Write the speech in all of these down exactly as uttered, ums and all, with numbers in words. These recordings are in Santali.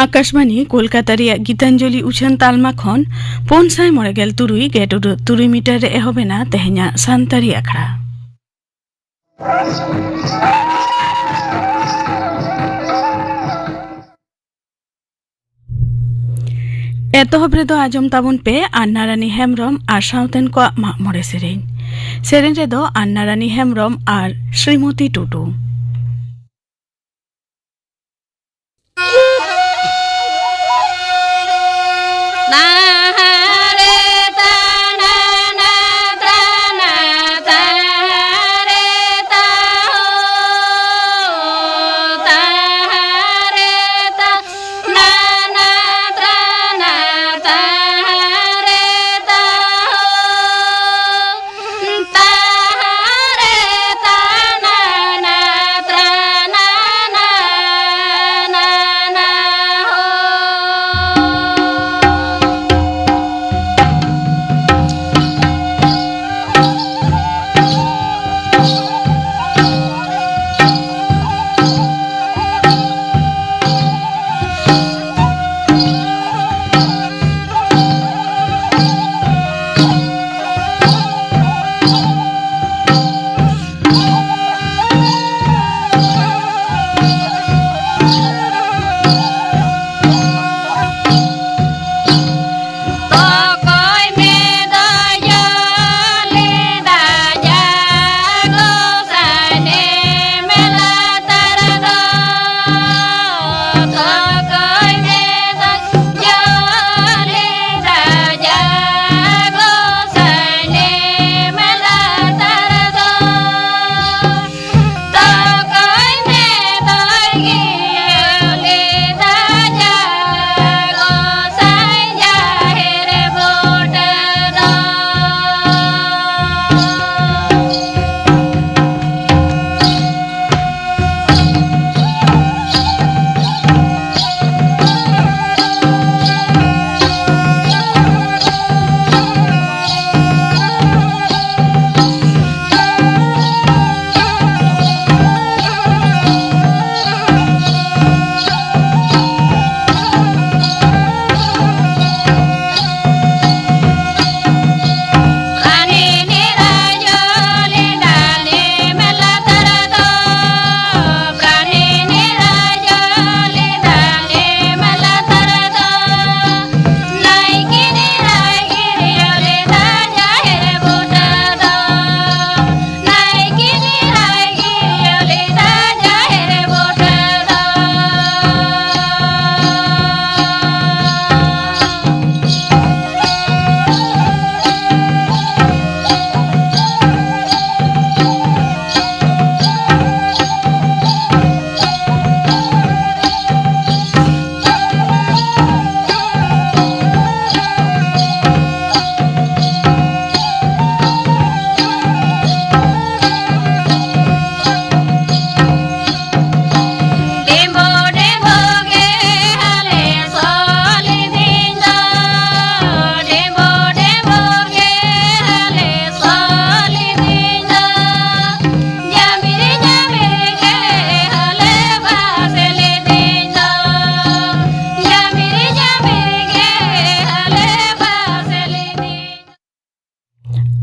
ᱟᱠᱟᱥᱵᱟᱱᱤ ᱠᱳᱞᱠᱟᱛᱟ ᱨᱮᱭᱟᱜ ᱜᱤᱛᱟᱧᱡᱚᱞᱤ ᱩᱪᱷᱟᱹᱱ ᱛᱟᱞᱢᱟ ᱠᱷᱚᱱ ᱯᱩᱱ ᱥᱟᱭ ᱢᱚᱬᱮ ᱜᱮᱞ ᱛᱩᱨᱩᱭ ᱜᱮᱴ ᱩᱰᱟᱹᱜ ᱛᱩᱨᱩᱭ ᱢᱤᱴᱟᱨ ᱨᱮ ᱮᱦᱚᱵ ᱮᱱᱟ ᱛᱮᱦᱮᱧᱟᱜ ᱥᱟᱱᱛᱟᱲᱤ ᱟᱠᱷᱲᱟ᱾ ᱮᱛᱚᱦᱚᱵ ᱨᱮᱫᱚ ᱟᱸᱡᱚᱢ ᱛᱟᱵᱚᱱ ᱯᱮ ᱟᱱᱱᱟᱨᱟᱱᱤ ᱦᱮᱢᱵᱽᱨᱚᱢ ᱟᱨ ᱥᱟᱶᱛᱮᱱ ᱠᱚᱣᱟᱜ ᱢᱟᱜ ᱢᱚᱬᱮ ᱥᱮᱨᱮᱧ᱾ ᱥᱮᱨᱮᱧ ᱨᱮᱫᱚ ᱟᱱᱱᱟᱨᱟᱱᱤ ᱦᱮᱢᱵᱽᱨᱚᱢ ᱟᱨ ᱥᱨᱤᱢᱚᱛᱤ ᱴᱩᱰᱩ᱾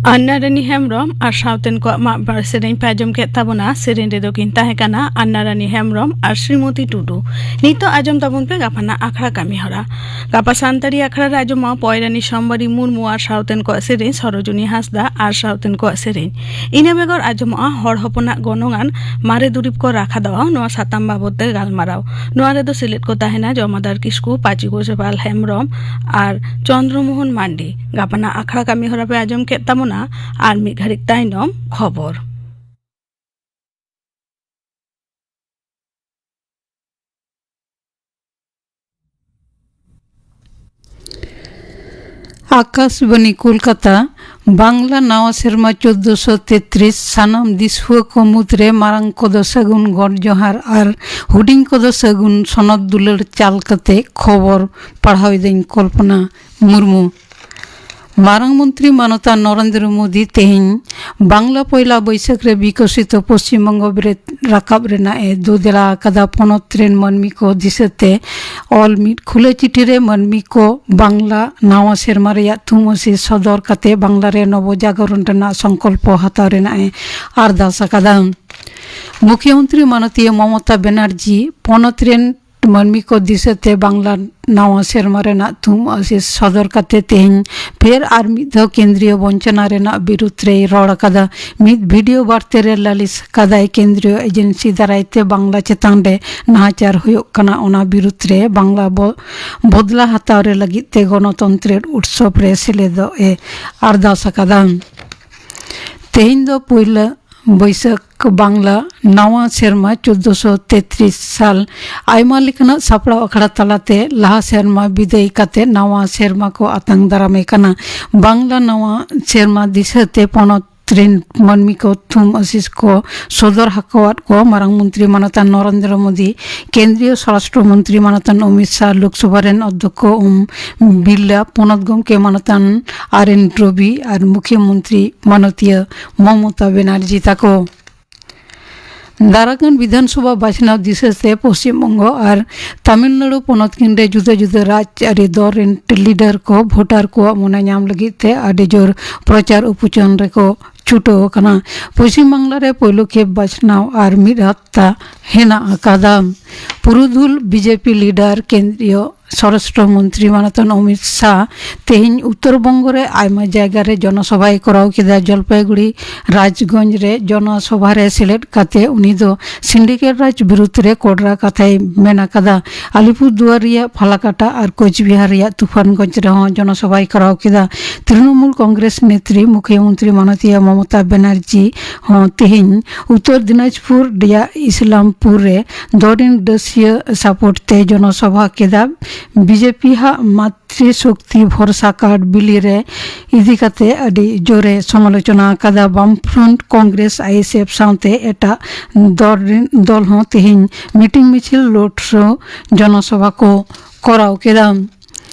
ᱟᱱᱱᱟ ᱨᱟᱱᱤ ᱦᱮᱢᱵᱽᱨᱚᱢ ᱟᱨ ᱥᱟᱶᱛᱮᱱ ᱠᱚᱣᱟᱜ ᱢᱟᱜ ᱢᱚᱬᱮ ᱥᱮᱨᱮᱧ ᱯᱮ ᱟᱸᱡᱚᱢ ᱠᱮᱫ ᱛᱟᱵᱚᱱᱟ᱾ ᱥᱮᱨᱮᱧ ᱨᱮᱫᱚ ᱠᱤᱱ ᱛᱟᱦᱮᱸ ᱠᱟᱱᱟ ᱟᱱᱱᱟ ᱨᱟᱱᱤ ᱦᱮᱢᱵᱽᱨᱚᱢ ᱟᱨ ᱥᱨᱤᱢᱚᱛᱤ ᱴᱩᱰᱩ᱾ ᱱᱤᱛᱚᱜ ᱟᱸᱡᱚᱢ ᱛᱟᱵᱚᱱ ᱯᱮ ᱜᱟᱯᱟᱱᱟᱜ ᱟᱠᱷᱲᱟ ᱠᱟᱹᱢᱤ ᱦᱚᱨᱟ᱾ ᱜᱟᱯᱟ ᱥᱟᱱᱛᱟᱲᱤ ᱟᱠᱷᱲᱟ ᱨᱮ ᱟᱸᱡᱚᱢᱚᱜᱼᱟ ᱯᱚᱭᱨᱟᱱᱤ ᱥᱚᱢᱵᱟᱨᱤ ᱢᱩᱨᱢᱩ ᱟᱨ ᱥᱟᱶᱛᱮᱱ ᱠᱚᱣᱟᱜ ᱥᱮᱨᱮᱧ, ᱥᱚᱨᱳᱡᱚᱱᱤ ᱦᱟᱸᱥᱫᱟ ᱟᱨ ᱥᱟᱶᱛᱮᱱ ᱠᱚᱣᱟᱜ ᱥᱮᱨᱮᱧ᱾ ᱤᱱᱟᱹ ᱵᱮᱜᱚᱨ ᱟᱸᱡᱚᱢᱚᱜᱼᱟ ᱦᱚᱲ ᱦᱚᱯᱚᱱᱟᱜ ᱜᱚᱱᱚᱝᱟᱱ ᱢᱟᱨᱮ ᱫᱩᱨᱤᱵᱽ ᱠᱚ ᱨᱟᱠᱷᱟ ᱫᱚᱦᱚ, ᱱᱚᱣᱟ ᱥᱟᱛᱟᱢ ᱵᱟᱵᱚᱫ ᱛᱮ ᱜᱟᱞᱢᱟᱨᱟᱣ᱾ ᱱᱚᱣᱟ ᱨᱮᱫᱚ ᱥᱮᱞᱮᱫ ᱠᱚ ᱛᱟᱦᱮᱱᱟ ᱡᱚᱢᱟᱫᱟᱨ ᱠᱤᱥᱠᱩ, ᱯᱟᱹᱪᱤ ᱜᱳᱥᱟᱯᱟᱞ ᱦᱮᱢᱵᱽᱨᱚᱢ ᱟᱨ ᱪᱚᱱᱫᱨᱚ ᱢᱳᱦᱚᱱ ᱢᱟᱱᱰᱤ᱾ ᱜᱟᱯᱟᱱᱟᱜ ᱟᱠᱷᱲᱟ ᱠᱟᱹᱢᱤ ᱦᱚᱨᱟ ᱯᱮ ᱟᱸᱡᱚᱢ ᱠᱮᱫ ᱛᱟᱵᱚᱱᱟ᱾ ᱟᱨ ᱢᱤᱫ ᱜᱷᱟᱹᱲᱤᱡ ᱛᱟᱭᱱᱚᱢ ᱠᱷᱚᱵᱚᱨ᱾ ᱟᱠᱟᱥᱵᱟᱱᱤ ᱠᱳᱞᱠᱟᱛᱟ᱾ ᱵᱟᱝᱞᱟ ᱱᱟᱣᱟ ᱥᱮᱨᱢᱟ ᱪᱳᱫᱽᱫᱳᱥᱚ ᱛᱮᱛᱨᱤᱥ ᱥᱟᱱᱟᱢ ᱫᱤᱥᱩᱣᱟᱹ ᱠᱚ ᱢᱩᱫᱽᱨᱮ ᱢᱟᱨᱟᱝ ᱠᱚᱫᱚ ᱥᱟᱹᱜᱩᱱ ᱜᱚᱰ ᱡᱚᱦᱟᱨ ᱟᱨ ᱦᱩᱰᱤᱧ ᱠᱚᱫᱚ ᱥᱟᱹᱜᱩᱱ ᱥᱚᱱᱚᱛ ᱫᱩᱞᱟᱹᱲ ᱪᱟᱞ ᱠᱟᱛᱮ ᱠᱷᱚᱵᱚᱨ ᱯᱟᱲᱦᱟᱣ ᱮᱫᱟᱹᱧ ᱠᱚᱞᱯᱚᱱᱟ ᱢᱩᱨᱢᱩ᱾ ᱢᱟᱨᱟᱝ ᱢᱚᱱᱛᱨᱤ ᱢᱟᱱᱚᱛᱟᱱ ᱱᱚᱨᱮᱱᱫᱨᱚ ᱢᱳᱫᱤ ᱛᱮᱦᱮᱧ ᱵᱟᱝᱞᱟ ᱯᱚᱭᱞᱟ ᱵᱟᱹᱭᱥᱟᱹᱠᱷ ᱨᱮ ᱵᱤᱠᱚᱥᱤᱛᱚ ᱯᱚᱥᱪᱤᱢ ᱵᱚᱝᱜᱚ ᱵᱮᱨᱮᱫ ᱨᱟᱠᱟᱵ ᱨᱮᱱᱟᱜ ᱮ ᱫᱩᱫᱮᱞᱟ ᱟᱠᱟᱫᱟ᱾ ᱯᱚᱱᱚᱛ ᱨᱮᱱ ᱢᱟᱹᱱᱢᱤ ᱠᱚ ᱫᱤᱥᱟᱹᱛᱮ ᱚᱞ ᱢᱤᱫ ᱠᱷᱩᱞᱟᱹ ᱪᱤᱴᱷᱤ ᱨᱮ ᱢᱟᱹᱱᱢᱤ ᱠᱚ ᱵᱟᱝᱞᱟ ᱱᱟᱣᱟ ᱥᱮᱨᱢᱟ ᱨᱮᱭᱟᱜ ᱛᱷᱩᱢ ᱟᱹᱥᱤᱥ ᱥᱚᱫᱚᱨ ᱠᱟᱛᱮ ᱵᱟᱝᱞᱟ ᱨᱮ ᱱᱚᱵᱚ ᱡᱟᱜᱚᱨᱚᱱ ᱨᱮᱱᱟᱜ ᱥᱚᱝᱠᱚᱞᱯᱚ ᱦᱟᱛᱟᱣ ᱨᱮᱱᱟᱜ ᱮ ᱟᱨᱫᱟᱥ ᱟᱠᱟᱫᱟ᱾ ᱢᱩᱠᱷᱭᱚᱢᱚᱱᱛᱨᱤ ᱢᱟᱱᱚᱛᱤᱭᱟᱹ ᱢᱚᱢᱚᱛᱟ ᱵᱮᱱᱟᱨᱡᱤ ᱯᱚᱱᱚᱛ ᱨᱮᱱ ᱢᱟᱹᱱᱢᱤ ᱠᱚ ᱫᱤᱥᱟᱹᱛᱮ ᱵᱟᱝᱞᱟ ᱱᱟᱣᱟ ᱥᱮᱨᱢᱟ ᱨᱮᱱᱟᱜ ᱛᱷᱩᱢ ᱟᱹᱥᱤᱥ ᱥᱚᱫᱚᱨ ᱠᱟᱛᱮ ᱛᱮᱦᱮᱧ ᱯᱷᱮᱨ ᱟᱨ ᱢᱤᱫ ᱫᱷᱟᱣ ᱠᱮᱱᱫᱨᱤᱭᱚ ᱵᱚᱧᱪᱚᱱᱟ ᱨᱮᱱᱟᱜ ᱵᱤᱨᱩᱫᱽ ᱨᱮᱭ ᱨᱚᱲ ᱟᱠᱟᱫᱟ᱾ ᱢᱤᱫ ᱵᱷᱤᱰᱤᱭᱳ ᱵᱟᱨᱛᱮ ᱨᱮ ᱞᱟᱹᱞᱤᱥ ᱟᱠᱟᱫᱟᱭ ᱠᱮᱱᱫᱨᱤᱭᱚ ᱮᱡᱮᱱᱥᱤ ᱫᱟᱨᱟᱭ ᱛᱮ ᱵᱟᱝᱞᱟ ᱪᱮᱛᱟᱱ ᱨᱮ ᱱᱟᱦᱟᱪᱟᱨ ᱦᱩᱭᱩᱜ ᱠᱟᱱᱟ, ᱚᱱᱟ ᱵᱤᱨᱩᱫᱽ ᱨᱮ ᱵᱟᱝᱞᱟ ᱵᱚ-, ᱵᱚᱫᱞᱟ ᱦᱟᱛᱟᱣ ᱨᱮ ᱞᱟᱹᱜᱤᱫ ᱛᱮ ᱜᱚᱱᱚᱛᱚᱱᱛᱨᱚ ᱩᱛᱥᱚᱵ ᱨᱮ ᱥᱮᱞᱮᱫᱚᱜ ᱮ ᱟᱨᱫᱟᱥ ᱟᱠᱟᱫᱟ᱾ ᱛᱮᱦᱮᱧ ᱫᱚ ᱯᱩᱭᱞᱟᱹ ᱵᱟᱹᱭᱥᱟᱹᱠᱷ ᱵᱟᱝᱞᱟ ᱱᱟᱣᱟ ᱥᱮᱨᱢᱟ ᱪᱳᱫᱽᱫᱳᱥᱚ ᱛᱮᱛᱨᱤᱥ ᱥᱟᱞ᱾ ᱟᱭᱢᱟ ᱞᱮᱠᱟᱱᱟᱜ ᱥᱟᱯᱲᱟᱣ ᱟᱠᱷᱲᱟ ᱛᱟᱞᱟᱛᱮ ᱞᱟᱦᱟ ᱥᱮᱨᱢᱟ ᱵᱤᱫᱟᱹᱭ ᱠᱟᱛᱮ ᱱᱟᱣᱟ ᱥᱮᱨᱢᱟ ᱠᱚ ᱟᱛᱟᱝ ᱫᱟᱨᱟᱢᱮ ᱠᱟᱱᱟ᱾ ᱵᱟᱝᱞᱟ ᱱᱟᱣᱟ ᱥᱮᱨᱢᱟ ᱫᱤᱥᱟᱹᱛᱮ ᱯᱚᱱᱚᱛ ᱨᱮᱱ ᱢᱟᱹᱱᱢᱤ ᱠᱚ ᱛᱷᱩᱢ ᱟᱥᱤᱥ ᱠᱚ ᱥᱚᱫᱚᱨ ᱟᱠᱟᱣᱟᱫ ᱠᱚ ᱢᱟᱨᱟᱝ ᱢᱚᱱᱛᱨᱤ ᱢᱟᱱᱚᱛᱟᱱ ᱱᱚᱨᱮᱱᱫᱨᱚ ᱢᱳᱫᱤ, ᱠᱮᱱᱫᱨᱤᱭᱚ ᱥᱚᱨᱟᱥᱴᱨᱚ ᱢᱚᱱᱛᱨᱤ ᱢᱟᱱᱚᱛᱟᱱ ᱚᱢᱤᱛ ᱥᱟᱦ, ᱞᱳᱠᱥᱚᱵᱷᱟ ᱨᱮᱱ ᱚᱫᱽᱫᱷᱚᱠᱠᱷᱚ ᱳᱢ ᱵᱤᱨᱞᱟ, ᱯᱚᱱᱚᱛ ᱜᱚᱢᱠᱮ ᱢᱟᱱᱚᱛᱟᱱ ᱟᱨ ᱮᱱ ᱨᱚᱵᱤ ᱟᱨ ᱢᱩᱠᱷᱭᱚᱢᱚᱱᱛᱨᱤ ᱢᱟᱱᱚᱛᱤᱭᱟᱹ ᱢᱚᱢᱚᱛᱟ ᱵᱮᱱᱟᱨᱡᱤ ᱛᱟᱠᱚ᱾ ᱫᱟᱨᱟᱠᱟᱱ ᱵᱤᱫᱷᱟᱱ ᱥᱚᱵᱷᱟ ᱵᱟᱪᱷᱱᱟᱣ ᱫᱤᱥᱟᱹ ᱛᱮ ᱯᱚᱥᱪᱤᱢ ᱵᱚᱝᱜᱚ ᱟᱨ ᱛᱟᱢᱤᱞᱱᱟᱲᱩ ᱯᱚᱱᱚᱛ ᱠᱤᱱ ᱨᱮ ᱡᱩᱫᱟᱹ ᱡᱩᱫᱟᱹ ᱨᱟᱡᱽ ᱟᱹᱨᱤ ᱫᱚᱞ ᱨᱮᱱ ᱞᱤᱰᱟᱨ ᱠᱚ ᱵᱷᱳᱴᱟᱨ ᱠᱚᱣᱟᱜ ᱢᱚᱱᱮ ᱧᱟᱢ ᱞᱟᱹᱜᱤᱫ ᱛᱮ ᱟᱹᱰᱤ ᱡᱳᱨ ᱯᱨᱚᱪᱟᱨ ᱩᱯᱩᱪᱚᱱ ᱨᱮᱠᱚ ᱪᱷᱩᱴᱟᱹᱣ ᱟᱠᱟᱱᱟ᱾ ᱯᱚᱥᱪᱤᱢ ᱵᱟᱝᱞᱟ ᱨᱮ ᱯᱳᱭᱞᱳ ᱠᱷᱮᱯ ᱵᱟᱪᱷᱱᱟᱣ ᱟᱨ ᱢᱤᱫ ᱦᱟᱯᱛᱟ ᱦᱮᱱᱟᱜ ᱟᱠᱟᱫᱟ᱾ ᱯᱩᱨᱩᱫᱷᱩᱞ ᱵᱤᱡᱮᱯᱤ ᱞᱤᱰᱟᱨ ᱠᱮᱱᱫᱨᱤᱭᱚ ᱥᱚᱨᱚᱥᱴᱨᱚ ᱢᱚᱱᱛᱨᱤ ᱢᱟᱱᱚᱛᱟᱱ ᱚᱢᱤᱛ ᱥᱟᱦ ᱛᱮᱦᱮᱧ ᱩᱛᱛᱚᱨ ᱵᱚᱝᱜᱚ ᱨᱮ ᱟᱭᱢᱟ ᱡᱟᱭᱜᱟ ᱨᱮ ᱡᱚᱱᱚᱥᱚᱵᱷᱟᱭ ᱠᱚᱨᱟᱣ ᱠᱮᱫᱟ᱾ ᱡᱚᱞᱯᱟᱭᱜᱩᱲᱤ ᱨᱟᱡᱽᱜᱚᱸᱡᱽ ᱨᱮ ᱡᱚᱱᱚᱥᱚᱵᱷᱟ ᱨᱮ ᱥᱮᱞᱮᱫ ᱠᱟᱛᱮ ᱩᱱᱤ ᱫᱚ ᱥᱤᱱᱰᱤᱠᱮᱴ ᱨᱟᱡᱽ ᱵᱤᱨᱩᱫᱽ ᱨᱮ ᱠᱚᱰᱨᱟ ᱠᱟᱛᱷᱟᱭ ᱢᱮᱱ ᱟᱠᱟᱫᱟ᱾ ᱟᱞᱤᱯᱩᱨᱫᱩᱣᱟᱨ ᱨᱮᱭᱟᱜ ᱯᱷᱟᱞᱟᱠᱟᱴᱟ ᱟᱨ ᱠᱳᱪᱵᱤᱦᱟᱨ ᱨᱮᱭᱟᱜ ᱛᱩᱯᱷᱟᱱᱜᱚᱸᱡᱽ ᱨᱮᱦᱚᱸ ᱡᱚᱱᱚᱥᱚᱵᱷᱟᱭ ᱠᱚᱨᱟᱣ ᱠᱮᱫᱟ᱾ ᱛᱨᱤᱱᱚᱢᱩᱞ ᱠᱚᱝᱜᱨᱮᱥ ᱱᱮᱛᱨᱤ ᱢᱩᱠᱷᱭᱚᱢᱚᱱᱛᱨᱤ ᱢᱟᱱᱚᱛᱤᱭᱟ ᱢᱚᱢᱚᱛᱟ ᱵᱮᱱᱟᱨᱡᱤ ᱦᱚᱸ ᱛᱮᱦᱮᱧ ᱩᱛᱛᱚᱨ ᱫᱤᱱᱟᱡᱽᱯᱩᱨ ᱨᱮᱭᱟᱜ ᱤᱥᱞᱟᱢᱯᱩᱨ ᱨᱮ ᱫᱚᱨᱤᱱ ᱰᱟᱹᱥᱤᱭᱟᱹ ᱥᱟᱯᱳᱨᱴ ᱛᱮ ᱡᱚᱱᱚᱥᱚᱵᱷᱟ ᱠᱮᱫᱟ᱾ ᱵᱤᱡᱮᱯᱤ ᱦᱟᱜ ᱢᱟᱛᱨᱤ ᱥᱚᱠᱛᱤ ᱵᱷᱚᱨᱥᱟ ᱠᱟᱨᱰ ᱵᱤᱞᱤ ᱨᱮ ᱤᱫᱤ ᱠᱟᱛᱮ ᱟᱹᱰᱤ ᱡᱳᱨᱮ ᱥᱚᱢᱟᱞᱳᱪᱚᱱᱟ ᱟᱠᱟᱫᱟ᱾ ᱵᱟᱢᱯᱷᱨᱚᱱᱴ, ᱠᱚᱝᱜᱨᱮᱥ, ᱟᱭᱮᱥᱮᱯᱷ ᱥᱟᱶᱛᱮ ᱮᱴᱟᱜ ᱫᱚᱞ ᱨᱤᱱ, ᱫᱚᱞ ᱦᱚᱸ ᱛᱮᱦᱮᱧ ᱢᱤᱴᱤᱝ ᱢᱤᱪᱷᱤᱞ ᱞᱳᱰ ᱥᱳ ᱡᱚᱱᱚᱥᱚᱵᱷᱟ ᱠᱚ ᱠᱚᱨᱟᱣ ᱠᱮᱫᱟ᱾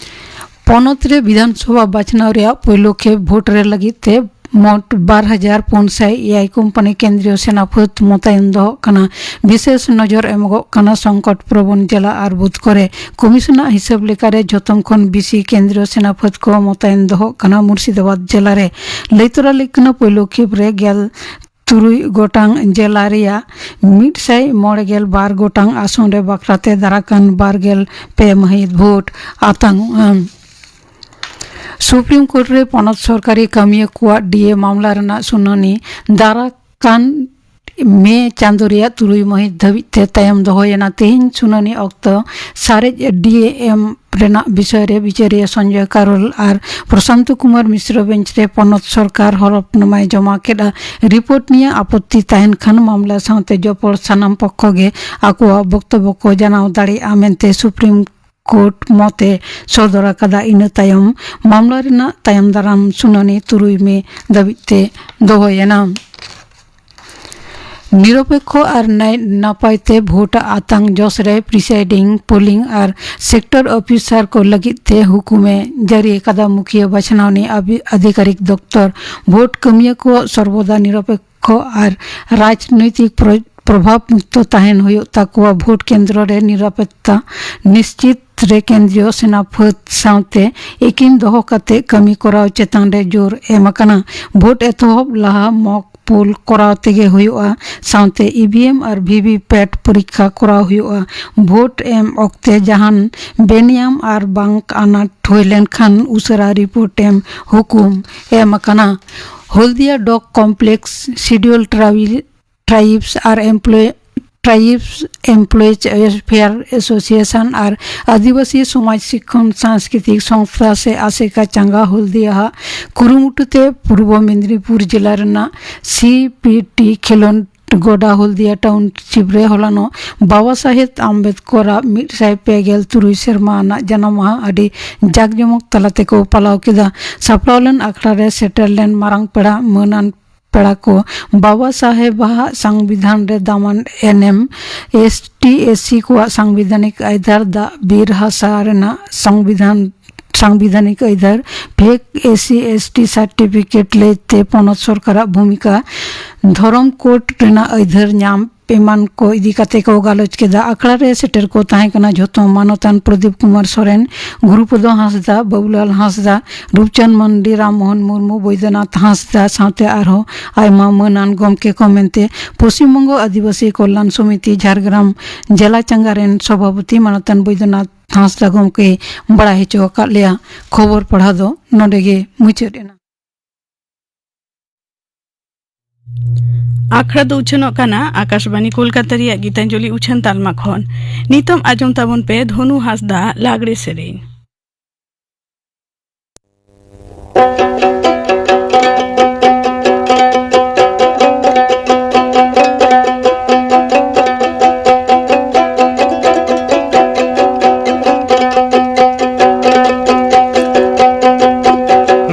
ᱯᱚᱱᱚᱛ ᱨᱮ ᱵᱤᱫᱷᱟᱱ ᱥᱚᱵᱷᱟ ᱵᱟᱪᱷᱱᱟᱣ ᱨᱮᱭᱟᱜ ᱯᱳᱭᱞᱳ ᱠᱷᱮᱯ ᱵᱷᱳᱴ ᱨᱮ ᱞᱟᱹᱜᱤᱫ ᱛᱮ ᱢᱚᱴ ᱵᱟᱨ ᱦᱟᱡᱟᱨ ᱯᱩᱱ ᱥᱟᱭ ᱮᱭᱟᱭ ᱠᱳᱢᱯᱟᱱᱤ ᱠᱮᱱᱫᱨᱤᱭᱚ ᱥᱮᱱᱟ ᱯᱷᱟᱹᱫ ᱢᱚᱛᱟᱭᱮᱱ ᱫᱚᱦᱚᱜ ᱠᱟᱱᱟ᱾ ᱵᱤᱥᱮᱥ ᱱᱚᱡᱚᱨ ᱮᱢᱚᱜᱚᱜ ᱠᱟᱱᱟ ᱥᱚᱝᱠᱚᱴ ᱯᱨᱚᱵᱚᱱ ᱡᱮᱞᱟ ᱟᱨ ᱵᱩᱛᱷ ᱠᱚᱨᱮ᱾ ᱠᱚᱢᱤᱥᱚᱱᱟᱜ ᱦᱤᱥᱟᱹᱵ ᱞᱮᱠᱟᱨᱮ ᱡᱷᱚᱛᱚᱢ ᱠᱷᱚᱱ ᱵᱤᱥᱤ ᱠᱮᱱᱫᱨᱤᱭᱚ ᱥᱮᱱᱟ ᱯᱷᱟᱹᱫ ᱠᱚ ᱢᱚᱛᱟᱭᱮᱱ ᱫᱚᱦᱚᱜ ᱠᱟᱱᱟ ᱢᱩᱨᱥᱤᱫᱟᱵᱟᱫᱽ ᱡᱮᱞᱟ ᱨᱮ᱾ ᱞᱟᱹᱭ ᱛᱚᱨᱟ ᱞᱮᱠ ᱠᱟᱱᱟ ᱯᱳᱭᱞᱳ ᱠᱷᱮᱯ ᱨᱮ ᱜᱮᱞ ᱛᱩᱨᱩᱭ ᱜᱚᱴᱟᱝ ᱡᱮᱞᱟ ᱨᱮᱭᱟᱜ ᱢᱤᱫ ᱥᱟᱭ ᱢᱚᱬᱮ ᱜᱮᱞ ᱵᱟᱨ ᱜᱚᱴᱟᱝ ᱟᱥᱚᱱ ᱨᱮ ᱵᱟᱠᱷᱨᱟᱛᱮ ᱫᱟᱨᱟᱠᱟᱱ ᱵᱟᱨ ᱜᱮᱞ ᱯᱮ ᱢᱟᱹᱦᱤᱛ ᱵᱷᱳᱴ ᱟᱛᱟᱝᱚᱜᱼᱟ᱾ ᱥᱩᱯᱨᱤᱢ ᱠᱳᱨᱴ ᱨᱮ ᱯᱚᱱᱚᱛ ᱥᱚᱨᱠᱟᱨᱤ ᱠᱟᱹᱢᱤᱭᱟᱹ ᱠᱚᱣᱟᱜ ᱰᱤ ᱮ ᱢᱟᱢᱞᱟ ᱨᱮᱱᱟᱜ ᱥᱩᱱᱟᱹᱱᱤ ᱫᱟᱨᱟ ᱠᱟᱱ ᱢᱮ ᱪᱟᱸᱫᱳ ᱨᱮᱭᱟᱜ ᱛᱩᱨᱩᱭ ᱢᱟᱹᱦᱤᱛ ᱫᱷᱟᱹᱵᱤᱡ ᱛᱮ ᱛᱟᱭᱚᱢ ᱫᱚᱦᱚᱭᱮᱱᱟ᱾ ᱛᱮᱦᱮᱧ ᱥᱩᱱᱟᱹᱱᱤ ᱚᱠᱛᱚ ᱥᱟᱨᱮᱡ ᱰᱤ ᱮ ᱮᱢ ᱨᱮᱱᱟᱜ ᱵᱤᱥᱚᱭ ᱨᱮ ᱵᱤᱪᱟᱹᱨᱤᱭᱟᱹ ᱥᱚᱧᱡᱚᱭ ᱠᱟᱨᱳᱞ ᱟᱨ ᱯᱨᱚᱥᱟᱱᱛ ᱠᱩᱢᱟᱨ ᱢᱤᱥᱨᱚ ᱵᱮᱧᱪ ᱨᱮ ᱯᱚᱱᱚᱛ ᱥᱚᱨᱠᱟᱨ ᱦᱚᱞᱚᱯᱱᱟᱢᱟᱭ ᱡᱚᱢᱟ ᱠᱮᱫᱼᱟ᱾ ᱨᱤᱯᱳᱨᱴ ᱱᱤᱭᱮ ᱟᱯᱚᱛᱛᱤ ᱛᱟᱦᱮᱱ ᱠᱷᱟᱱ ᱢᱟᱢᱞᱟ ᱥᱟᱶᱛᱮ ᱡᱚᱯᱚᱲ ᱥᱟᱱᱟᱢ ᱯᱚᱠᱠᱷᱚ ᱜᱮ ᱟᱠᱚᱣᱟᱜ ᱵᱚᱠᱛᱚᱵᱚ ᱠᱚ ᱡᱟᱱᱟᱣ ᱫᱟᱲᱮᱭᱟᱜᱼᱟ ᱢᱮᱱᱛᱮ ᱥᱩᱯᱨᱤᱢ ᱠᱳᱨᱴ ᱢᱚᱛᱮ ᱥᱚᱫᱚᱨ ᱟᱠᱟᱫᱟ᱾ ᱤᱱᱟᱹ ᱛᱟᱭᱚᱢ ᱢᱟᱢᱞᱟ ᱨᱮᱱᱟᱜ ᱛᱟᱭᱚᱢ ᱫᱟᱨᱟᱢ ᱥᱩᱱᱟᱹᱱᱤ ᱛᱩᱨᱩᱭ ᱢᱮ ᱫᱷᱟᱹᱵᱤᱡ ᱛᱮ ᱫᱚᱦᱚᱭᱮᱱᱟ᱾ ᱱᱤᱨᱚᱯᱮᱠᱠᱷᱚ ᱟᱨ ᱱᱟᱭ ᱱᱟᱯᱟᱭ ᱛᱮ ᱵᱷᱳᱴ ᱟᱛᱟᱝ ᱡᱚᱥ ᱨᱮ ᱯᱨᱤᱥᱟᱭᱰᱤᱝ, ᱯᱳᱞᱤᱝ ᱟᱨ ᱥᱮᱠᱴᱚᱨ ᱚᱯᱷᱤᱥᱟᱨ ᱠᱚ ᱞᱟᱹᱜᱤᱫ ᱛᱮ ᱦᱩᱠᱩᱢᱮ ᱡᱟᱹᱨᱤ ᱟᱠᱟᱫᱟ᱾ ᱢᱩᱠᱷᱤᱭᱟᱹ ᱵᱟᱪᱷᱱᱟᱣᱱᱤ ᱟᱵᱷᱤ-, ᱟᱫᱷᱤᱠᱟᱨᱤᱠ ᱫᱚᱯᱛᱚᱨ ᱵᱷᱳᱴ ᱠᱟᱹᱢᱤᱭᱟᱹ ᱠᱚ ᱥᱚᱨᱵᱚᱫᱟ ᱱᱤᱨᱚᱯᱮᱠᱠᱷᱚ ᱟᱨ ᱨᱟᱡᱽᱱᱳᱭᱛᱤᱠ ᱯᱨᱚ-, ᱯᱨᱚᱵᱷᱟᱵ ᱢᱩᱠᱛᱚ ᱛᱟᱦᱮᱱ ᱦᱩᱭᱩᱜ ᱛᱟᱠᱚᱣᱟ᱾ ᱵᱷᱳᱴ ᱠᱮᱱᱫᱨᱚ ᱨᱮ ᱱᱤᱨᱟᱯᱚᱛᱛᱟ ᱱᱤᱥᱪᱤᱛ ᱨᱮ ᱠᱮᱱᱫᱨᱤᱭᱚ ᱥᱮᱱᱟ ᱯᱷᱟᱹᱫ ᱥᱟᱶᱛᱮ ᱮᱠᱤᱢ ᱫᱚᱦᱚ ᱠᱟᱛᱮ ᱠᱟᱹᱢᱤ ᱠᱚᱨᱟᱣ ᱪᱮᱛᱟᱱ ᱨᱮ ᱡᱳᱨ ᱮᱢ ᱟᱠᱟᱱᱟ᱾ ᱵᱷᱳᱴ ᱮᱛᱚᱦᱚᱵ ᱞᱟᱦᱟ ᱢᱚᱠ ᱯᱳᱞ ᱠᱚᱨᱟᱣ ᱛᱮᱜᱮ ᱦᱩᱭᱩᱜᱼᱟ, ᱥᱟᱶᱛᱮ ᱤ ᱵᱷᱤ ᱮᱢ ᱟᱨ ᱵᱷᱤ ᱵᱷᱤ ᱯᱮᱴ ᱯᱚᱨᱤᱠᱠᱷᱟ ᱠᱚᱨᱟᱣ ᱦᱩᱭᱩᱜᱼᱟ᱾ ᱵᱷᱳᱴ ᱮᱢ ᱚᱠᱛᱮ ᱡᱟᱦᱟᱱ ᱵᱮᱱᱤᱭᱟᱢ ᱟᱨ ᱵᱟᱝ ᱟᱱᱟᱴ ᱦᱩᱭ ᱞᱮᱱᱠᱷᱟᱱ ᱩᱥᱟᱹᱨᱟ ᱨᱤᱯᱳᱨᱴ ᱮᱢ ᱦᱩᱠᱩᱢ ᱮᱢ ᱟᱠᱟᱱᱟ᱾ Haldia dock complex scheduled tribes ᱟᱨ employ tribes employees welfare association ᱟᱨ ᱟᱹᱫᱤᱵᱟᱹᱥᱤ ᱥᱚᱢᱟᱡᱽ ᱥᱤᱠᱷᱚᱱ ᱥᱟᱝᱥᱠᱨᱤᱛᱤᱠ ᱥᱚᱝᱥᱛᱷᱟ ᱥᱮ ᱟᱥᱮᱠᱟ ᱪᱟᱸᱜᱟ ᱦᱚᱞᱫᱤᱭᱟ ᱦᱟᱜ ᱠᱩᱨᱩᱢᱩᱴᱩ ᱛᱮ ᱯᱩᱨᱵᱚ ᱢᱮᱫᱽᱱᱤᱯᱩᱨ ᱡᱮᱞᱟ ᱨᱮᱱᱟᱜ ᱥᱤ ᱯᱤ ᱴᱤ ᱠᱷᱮᱞᱳᱰ ᱜᱚᱰᱟ ᱦᱚᱞᱫᱤᱭᱟ ᱴᱟᱣᱩᱱᱥᱤᱯ ᱨᱮ ᱦᱚᱞᱟᱱᱚᱜ ᱵᱟᱵᱟ ᱥᱟᱦᱮᱵᱽ ᱟᱢᱵᱮᱫᱽᱠᱚᱨᱟᱜ ᱢᱤᱫ ᱥᱟᱭ ᱯᱮ ᱜᱮᱞ ᱛᱩᱨᱩᱭ ᱥᱮᱨᱢᱟ ᱟᱱᱟᱜ ᱡᱟᱱᱟᱢ ᱢᱟᱦᱟ ᱟᱹᱰᱤ ᱡᱟᱠ ᱡᱚᱢᱚᱠ ᱛᱟᱞᱟ ᱛᱮᱠᱚ ᱯᱟᱞᱟᱣ ᱠᱮᱫᱟ᱾ ᱥᱟᱯᱲᱟᱣ ᱞᱮᱱ ᱟᱠᱷᱲᱟ ᱨᱮ ᱥᱮᱴᱮᱨ ᱞᱮᱱ ᱢᱟᱨᱟᱝ ᱯᱮᱲᱟ ᱢᱟᱹᱱᱟᱱ ᱯᱮᱲᱟ ᱠᱚ ᱵᱟᱵᱟ ᱥᱟᱦᱮᱵᱟᱜ ᱥᱚᱝᱵᱤᱫᱷᱟᱱ ᱨᱮ ᱫᱟᱢᱟᱱ ᱮᱱᱮᱢ, ᱮᱥ ᱴᱤ ᱮᱥ ᱥᱤ ᱠᱚᱣᱟᱜ ᱥᱚᱝᱵᱤᱫᱷᱟᱱᱤᱠ ᱟᱹᱭᱫᱟᱹᱨ, ᱫᱟᱜ ᱵᱤᱨ ᱦᱟᱥᱟ ᱨᱮᱱᱟᱜ ᱥᱚᱝᱵᱤᱫᱷᱟᱱ ᱥᱟᱝᱵᱤᱫᱷᱟᱱᱤᱠ ᱟᱹᱭᱫᱟᱹᱨ, fake S C S T certificate ᱞᱟᱹᱭᱛᱮ ᱯᱚᱱᱚᱛ ᱥᱚᱨᱠᱟᱨᱟᱜ ᱵᱷᱩᱢᱤᱠᱟ, ᱫᱷᱚᱨᱚᱢ ᱠᱳᱰ ᱨᱮᱱᱟᱜ ᱟᱹᱭᱫᱟᱹᱨ ᱧᱟᱢ ᱮᱢᱟᱱ ᱠᱚ ᱤᱫᱤ ᱠᱟᱛᱮ ᱠᱚ ᱜᱟᱞᱚᱪ ᱠᱮᱫᱟ᱾ ᱟᱠᱷᱲᱟ ᱨᱮ ᱥᱮᱴᱮᱨ ᱠᱚ ᱛᱟᱦᱮᱸ ᱠᱟᱱᱟ ᱡᱷᱚᱛᱚ ᱢᱟᱱᱚᱛᱟᱱ ᱯᱨᱚᱫᱤᱯ ᱠᱩᱢᱟᱨ ᱥᱚᱨᱮᱱ, ᱜᱩᱨᱩᱯᱚᱫᱚ ᱦᱟᱸᱥᱫᱟ, ᱵᱟᱵᱩᱞᱟᱞ ᱦᱟᱸᱥᱫᱟ, ᱨᱩᱯᱪᱟᱸᱫᱽ ᱢᱟᱱᱰᱤ, ᱨᱟᱢ ᱢᱳᱦᱚᱱ ᱢᱩᱨᱢᱩ, ᱵᱚᱭᱫᱚᱱᱟᱛᱷ ᱦᱟᱸᱥᱫᱟ ᱥᱟᱶᱛᱮ ᱟᱨᱦᱚᱸ ᱟᱭᱢᱟ ᱢᱟᱹᱱᱟᱱ ᱜᱚᱢᱠᱮ ᱠᱚ ᱢᱮᱱᱛᱮ ᱯᱚᱥᱪᱤᱢ ᱵᱚᱝᱜᱚ ᱟᱹᱫᱤᱵᱟᱹᱥᱤ ᱠᱚᱞᱞᱟᱱ ᱥᱚᱢᱤᱛᱤ ᱡᱷᱟᱲᱜᱨᱟᱢ ᱡᱮᱞᱟ ᱪᱟᱸᱜᱟ ᱨᱮᱱ ᱥᱚᱵᱷᱟᱯᱚᱛᱤ ᱢᱟᱱᱚᱛᱟᱱ ᱵᱚᱭᱫᱚᱱᱟᱛᱷ ᱦᱟᱸᱥᱫᱟ ᱜᱚᱢᱠᱮᱭ ᱵᱟᱲᱟᱭ ᱦᱚᱪᱚ ᱟᱠᱟᱫ ᱞᱮᱭᱟ᱾ ᱠᱷᱚᱵᱚᱨ ᱯᱟᱲᱦᱟᱣ ᱫᱚ ᱱᱚᱰᱮ ᱜᱮ ᱢᱩᱪᱟᱹᱫ ᱮᱱᱟ᱾ ᱟᱠᱷᱲᱟ ᱫᱚ ᱩᱪᱷᱟᱹᱱᱚᱜ ᱠᱟᱱᱟ ᱟᱠᱟᱥᱵᱟᱱᱤ ᱠᱳᱞᱠᱟᱛᱟ ᱨᱮᱭᱟᱜ ᱜᱤᱛᱟᱧᱡᱚᱞᱤ ᱩᱪᱷᱟᱹᱱ ᱛᱟᱞᱢᱟ ᱠᱷᱚᱱ᱾ ᱱᱤᱛᱚᱜ ᱟᱸᱡᱚᱢ ᱛᱟᱵᱚᱱ ᱯᱮ ᱫᱷᱚᱱᱩ ᱦᱟᱸᱥᱫᱟ ᱞᱟᱜᱽᱲᱮ ᱥᱮᱨᱮᱧ᱾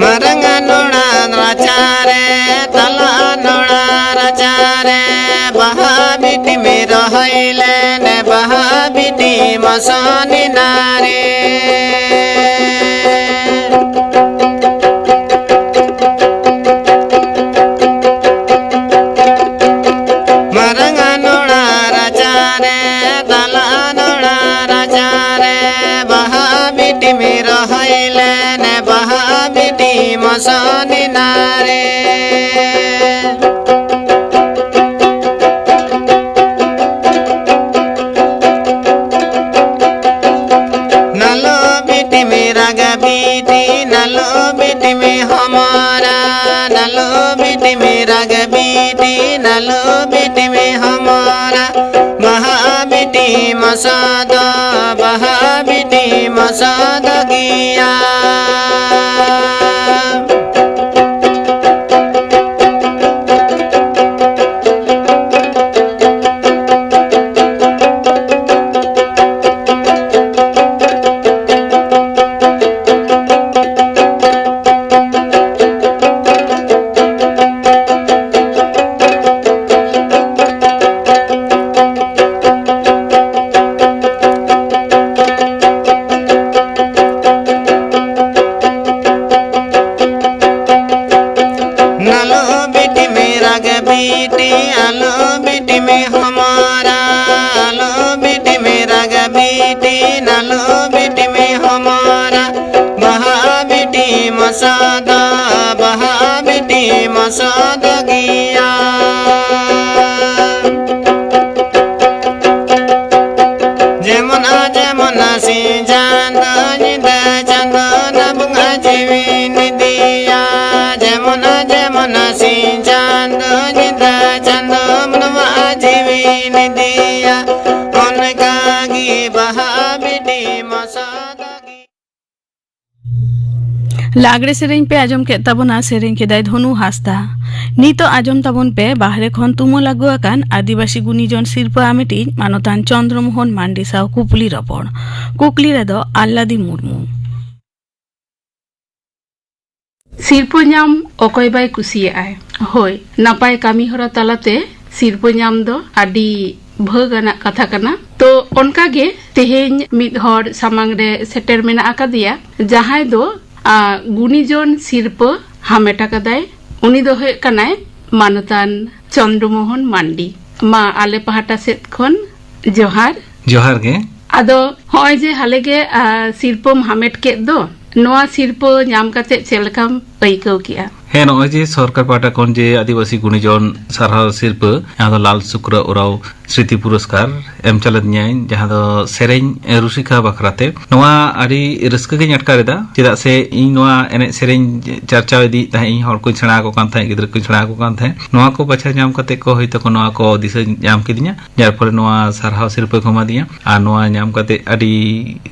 ᱢᱟᱨᱟᱝ ᱱᱚᱲᱟ ᱨᱟᱪᱟᱨᱮ, ᱛᱟᱞᱟ ᱱᱚᱲᱟ ᱨᱟᱪᱟᱨᱮ, ᱵᱟᱦᱟ ᱵᱤᱴᱤ ᱢᱮ ᱨᱚᱦᱚᱭ ᱞᱮᱱᱮ, ᱵᱟᱦᱟ ᱵᱤᱴᱤ ᱢᱚᱥᱚᱱᱤ ᱱᱟᱨᱮ᱾ ᱢᱟᱨᱟᱝ ᱵᱟᱦᱟ ᱵᱤᱴᱤ ᱢᱚᱥᱚᱱᱤᱱᱟ ᱨᱮ᱾ ᱱᱟᱞᱚ ᱵᱤᱴᱤ ᱢᱮ ᱨᱟᱜᱟ ᱵᱤᱴᱤ, ᱱᱟᱞᱚ ᱵᱤᱴᱤ ᱢᱮ ᱦᱚᱢᱚᱨᱟ, ᱱᱟᱞᱚ ᱵᱤᱴᱤ ᱢᱮ ᱨᱟᱜᱟ ᱵᱤᱴᱤ, ᱱᱟᱞᱚ ᱵᱤᱴᱤ ᱢᱮ ᱦᱚᱢᱚᱨᱟ᱾ ᱵᱟᱦᱟ ᱵᱤᱴᱤ ᱢᱚᱥᱚᱫᱚ, ᱵᱟᱦᱟ ᱵᱤᱴᱤ ᱢᱚᱥᱚᱫᱚ ᱜᱮᱭᱟ᱾ ᱱᱟᱞᱚ ᱵᱤᱴᱤ ᱢᱮ ᱨᱟᱜ ᱵᱤᱴᱤ, ᱟᱞᱚ ᱵᱤᱴᱤ ᱢᱮ ᱦᱚᱢᱚᱨᱟ, ᱟᱞᱚ ᱵᱤᱴᱤ ᱢᱮ ᱨᱟᱜ ᱵᱤᱴᱤ, ᱱᱟᱞᱚ ᱵᱤᱴᱤ ᱢᱮ ᱦᱚᱢᱚᱨᱟ᱾ ᱵᱟᱦᱟ ᱵᱤᱴᱤ ᱢᱚᱥᱚᱫᱚ, ᱵᱟᱦᱟ ᱵᱤᱴᱤ ᱢᱚᱥᱚᱫᱚ ᱜᱮᱭᱟ᱾ ᱡᱮᱢᱚᱱ ᱟ ᱡᱮᱢᱚᱱ ᱟ ᱥᱤᱧ ᱪᱟᱸᱫᱚ ᱧᱤᱫᱟᱹ ᱪᱟᱸᱫᱚ ᱱᱟ ᱵᱚᱸᱜᱟ ᱡᱤᱣᱤ ᱱᱤᱫᱤᱭᱟ᱾ ᱡᱮᱢᱚᱱ ᱟ ᱡᱮᱢᱚᱱ ᱟ ᱥᱤᱧ ᱪᱟᱸᱫᱚ ᱧᱤᱫᱟᱹ ᱪᱟᱸᱫᱚ ᱢᱟᱱᱣᱟ ᱡᱤᱣᱤ ᱱᱤᱫᱤᱭᱟ᱾ ᱚᱱᱠᱟ ᱜᱮ ᱵᱟᱦᱟ ᱵᱤᱴᱤ ᱢᱚᱥᱚᱫᱚ ᱜᱮ᱾ ᱞᱟᱜᱽᱲᱮ ᱥᱮᱨᱮᱧ ᱯᱮ ᱟᱸᱡᱚᱢ ᱠᱮᱫ ᱛᱟᱵᱚᱱᱟ, ᱥᱮᱨᱮᱧ ᱠᱮᱫᱟᱭ ᱫᱷᱚᱱᱩ ᱦᱟᱸᱥᱫᱟ᱾ ᱱᱤᱛᱚᱜ ᱟᱸᱡᱚᱢ ᱛᱟᱵᱚᱱ ᱯᱮ ᱵᱟᱦᱨᱮ ᱠᱷᱚᱱ ᱛᱩᱢᱟᱹᱞ ᱟᱹᱜᱩ ᱟᱠᱟᱱ ᱟᱹᱫᱤᱵᱟᱹᱥᱤ ᱜᱩᱱᱤᱡᱚᱱ ᱥᱤᱨᱯᱟᱹ ᱟᱢᱮᱴᱤᱡ ᱢᱟᱱᱚᱛᱟᱱ ᱪᱚᱱᱫᱽᱨᱚ ᱢᱳᱦᱚᱱ ᱢᱟᱱᱰᱤ ᱥᱟᱶ ᱠᱩᱠᱞᱤ ᱨᱚᱯᱚᱲ᱾ ᱠᱩᱠᱞᱤ ᱨᱮᱫᱚ ᱟᱞᱞᱟᱫᱤ ᱢᱩᱨᱢᱩ᱾ ᱥᱤᱨᱯᱟᱹ ᱧᱟᱢ ᱚᱠᱚᱭ ᱵᱟᱭ ᱠᱩᱥᱤᱭᱟᱜᱼᱟᱭ? ᱦᱳᱭ, ᱱᱟᱯᱟᱭ ᱠᱟᱹᱢᱤ ᱦᱚᱨᱟ ᱛᱟᱞᱟᱛᱮ ᱥᱤᱨᱯᱟᱹ ᱧᱟᱢ ᱫᱚ ᱟᱹᱰᱤ ᱵᱷᱟᱹᱜᱽ ᱟᱱᱟᱜ ᱠᱟᱛᱷᱟ ᱠᱟᱱᱟ᱾ ᱛᱚ, ᱚᱱᱠᱟ ᱜᱮ ᱛᱮᱦᱮᱧ ᱢᱤᱫ ᱦᱚᱲ ᱥᱟᱢᱟᱝ ᱨᱮ ᱥᱮᱴᱮᱨ ᱢᱮᱱᱟᱜ ᱟᱠᱟᱫᱮᱭᱟ, ᱡᱟᱦᱟᱸᱭ ᱫᱚ, ᱟ, ᱜᱩᱱᱤᱡᱚᱱ ᱥᱤᱨᱯᱟᱹ ᱦᱟᱢᱮᱴ ᱟᱠᱟᱫᱟᱭ᱾ ᱩᱱᱤ ᱫᱚ ᱦᱩᱭᱩᱜ ᱠᱟᱱᱟᱭ ᱢᱟᱱᱚᱛᱟᱱ ᱪᱚᱱᱫᱽᱨᱚ ᱢᱳᱦᱚᱱ ᱢᱟᱱᱰᱤ᱾ ᱢᱟ, ᱟᱞᱮ ᱯᱟᱦᱴᱟ ᱥᱮᱫ ᱠᱷᱚᱱ ᱡᱚᱦᱟᱨ᱾ ᱡᱚᱦᱟᱨ ᱜᱮ᱾ ᱟᱫᱚ ᱦᱚᱸᱜᱼᱚᱭ ᱡᱮ ᱦᱟᱞᱮ ᱜᱮ, ᱟ, ᱥᱤᱨᱯᱟᱹᱢ ᱦᱟᱢᱮᱴ ᱠᱮᱫ ᱫᱚ, ᱱᱚᱣᱟ ᱥᱤᱨᱯᱟᱹ ᱧᱟᱢ ᱠᱟᱛᱮ ᱪᱮᱫ ᱞᱮᱠᱟᱢ ᱟᱹᱭᱠᱟᱹᱣ ᱠᱮᱜᱼᱟ? ᱦᱮᱸ, ᱱᱚᱜᱼᱚᱭ ᱡᱮ ᱥᱚᱨᱠᱟᱨ ᱯᱟᱦᱴᱟ ᱠᱷᱚᱱ ᱡᱮ ᱟᱹᱫᱤᱵᱟᱹᱥᱤ ᱜᱩᱱᱤᱡᱚᱱ ᱥᱟᱨᱦᱟᱣ ᱥᱤᱨᱯᱟᱹ, ᱡᱟᱦᱟᱸ ᱫᱚ ᱞᱟᱞ ᱥᱩᱠᱨᱟ ᱳᱨᱟᱣ ᱥᱨᱤᱛᱤ ᱯᱩᱨᱚᱥᱠᱟᱨ ᱮᱢ ᱪᱟᱞᱟᱫᱤᱧᱟᱭ, ᱡᱟᱦᱟᱸ ᱫᱚ ᱥᱮᱨᱮᱧ ᱨᱩᱥᱤᱠᱟ ᱵᱟᱠᱷᱨᱟᱛᱮ, ᱱᱚᱣᱟ ᱟᱹᱰᱤ ᱨᱟᱹᱥᱠᱟᱹ ᱜᱤᱧ ᱟᱴᱠᱟᱨ ᱮᱫᱟ᱾ ᱪᱮᱫᱟᱜ ᱥᱮ ᱤᱧ ᱱᱚᱣᱟ ᱮᱱᱮᱡ ᱥᱮᱨᱮᱧ ᱪᱟᱨᱪᱟᱣ ᱤᱫᱤᱭᱮᱫ ᱛᱟᱦᱮᱸᱫ, ᱤᱧ ᱦᱚᱲ ᱠᱚᱧ ᱥᱮᱬᱟ ᱟᱠᱚ ᱠᱟᱱ ᱛᱟᱦᱮᱸᱫ, ᱜᱤᱫᱽᱨᱟᱹ ᱠᱚᱧ ᱥᱮᱬᱟ ᱟᱠᱚ ᱠᱟᱱ ᱛᱟᱦᱮᱸᱫ᱾ ᱱᱚᱣᱟ ᱠᱚ ᱵᱟᱪᱷᱟᱣ ᱧᱟᱢ ᱠᱟᱛᱮ ᱠᱚ ᱦᱚᱭᱛᱳ ᱠᱚ ᱱᱚᱣᱟ ᱠᱚ ᱫᱤᱥᱟᱹ ᱧᱟᱢ ᱠᱤᱫᱤᱧᱟ, ᱡᱟᱨ ᱯᱷᱚᱞᱮ ᱱᱚᱣᱟ ᱥᱟᱨᱦᱟᱣ ᱥᱤᱨᱯᱟᱹ ᱠᱚ ᱮᱢᱟᱫᱤᱧᱟ᱾ ᱟᱨ ᱱᱚᱣᱟ ᱧᱟᱢ ᱠᱟᱛᱮ ᱟᱹᱰᱤ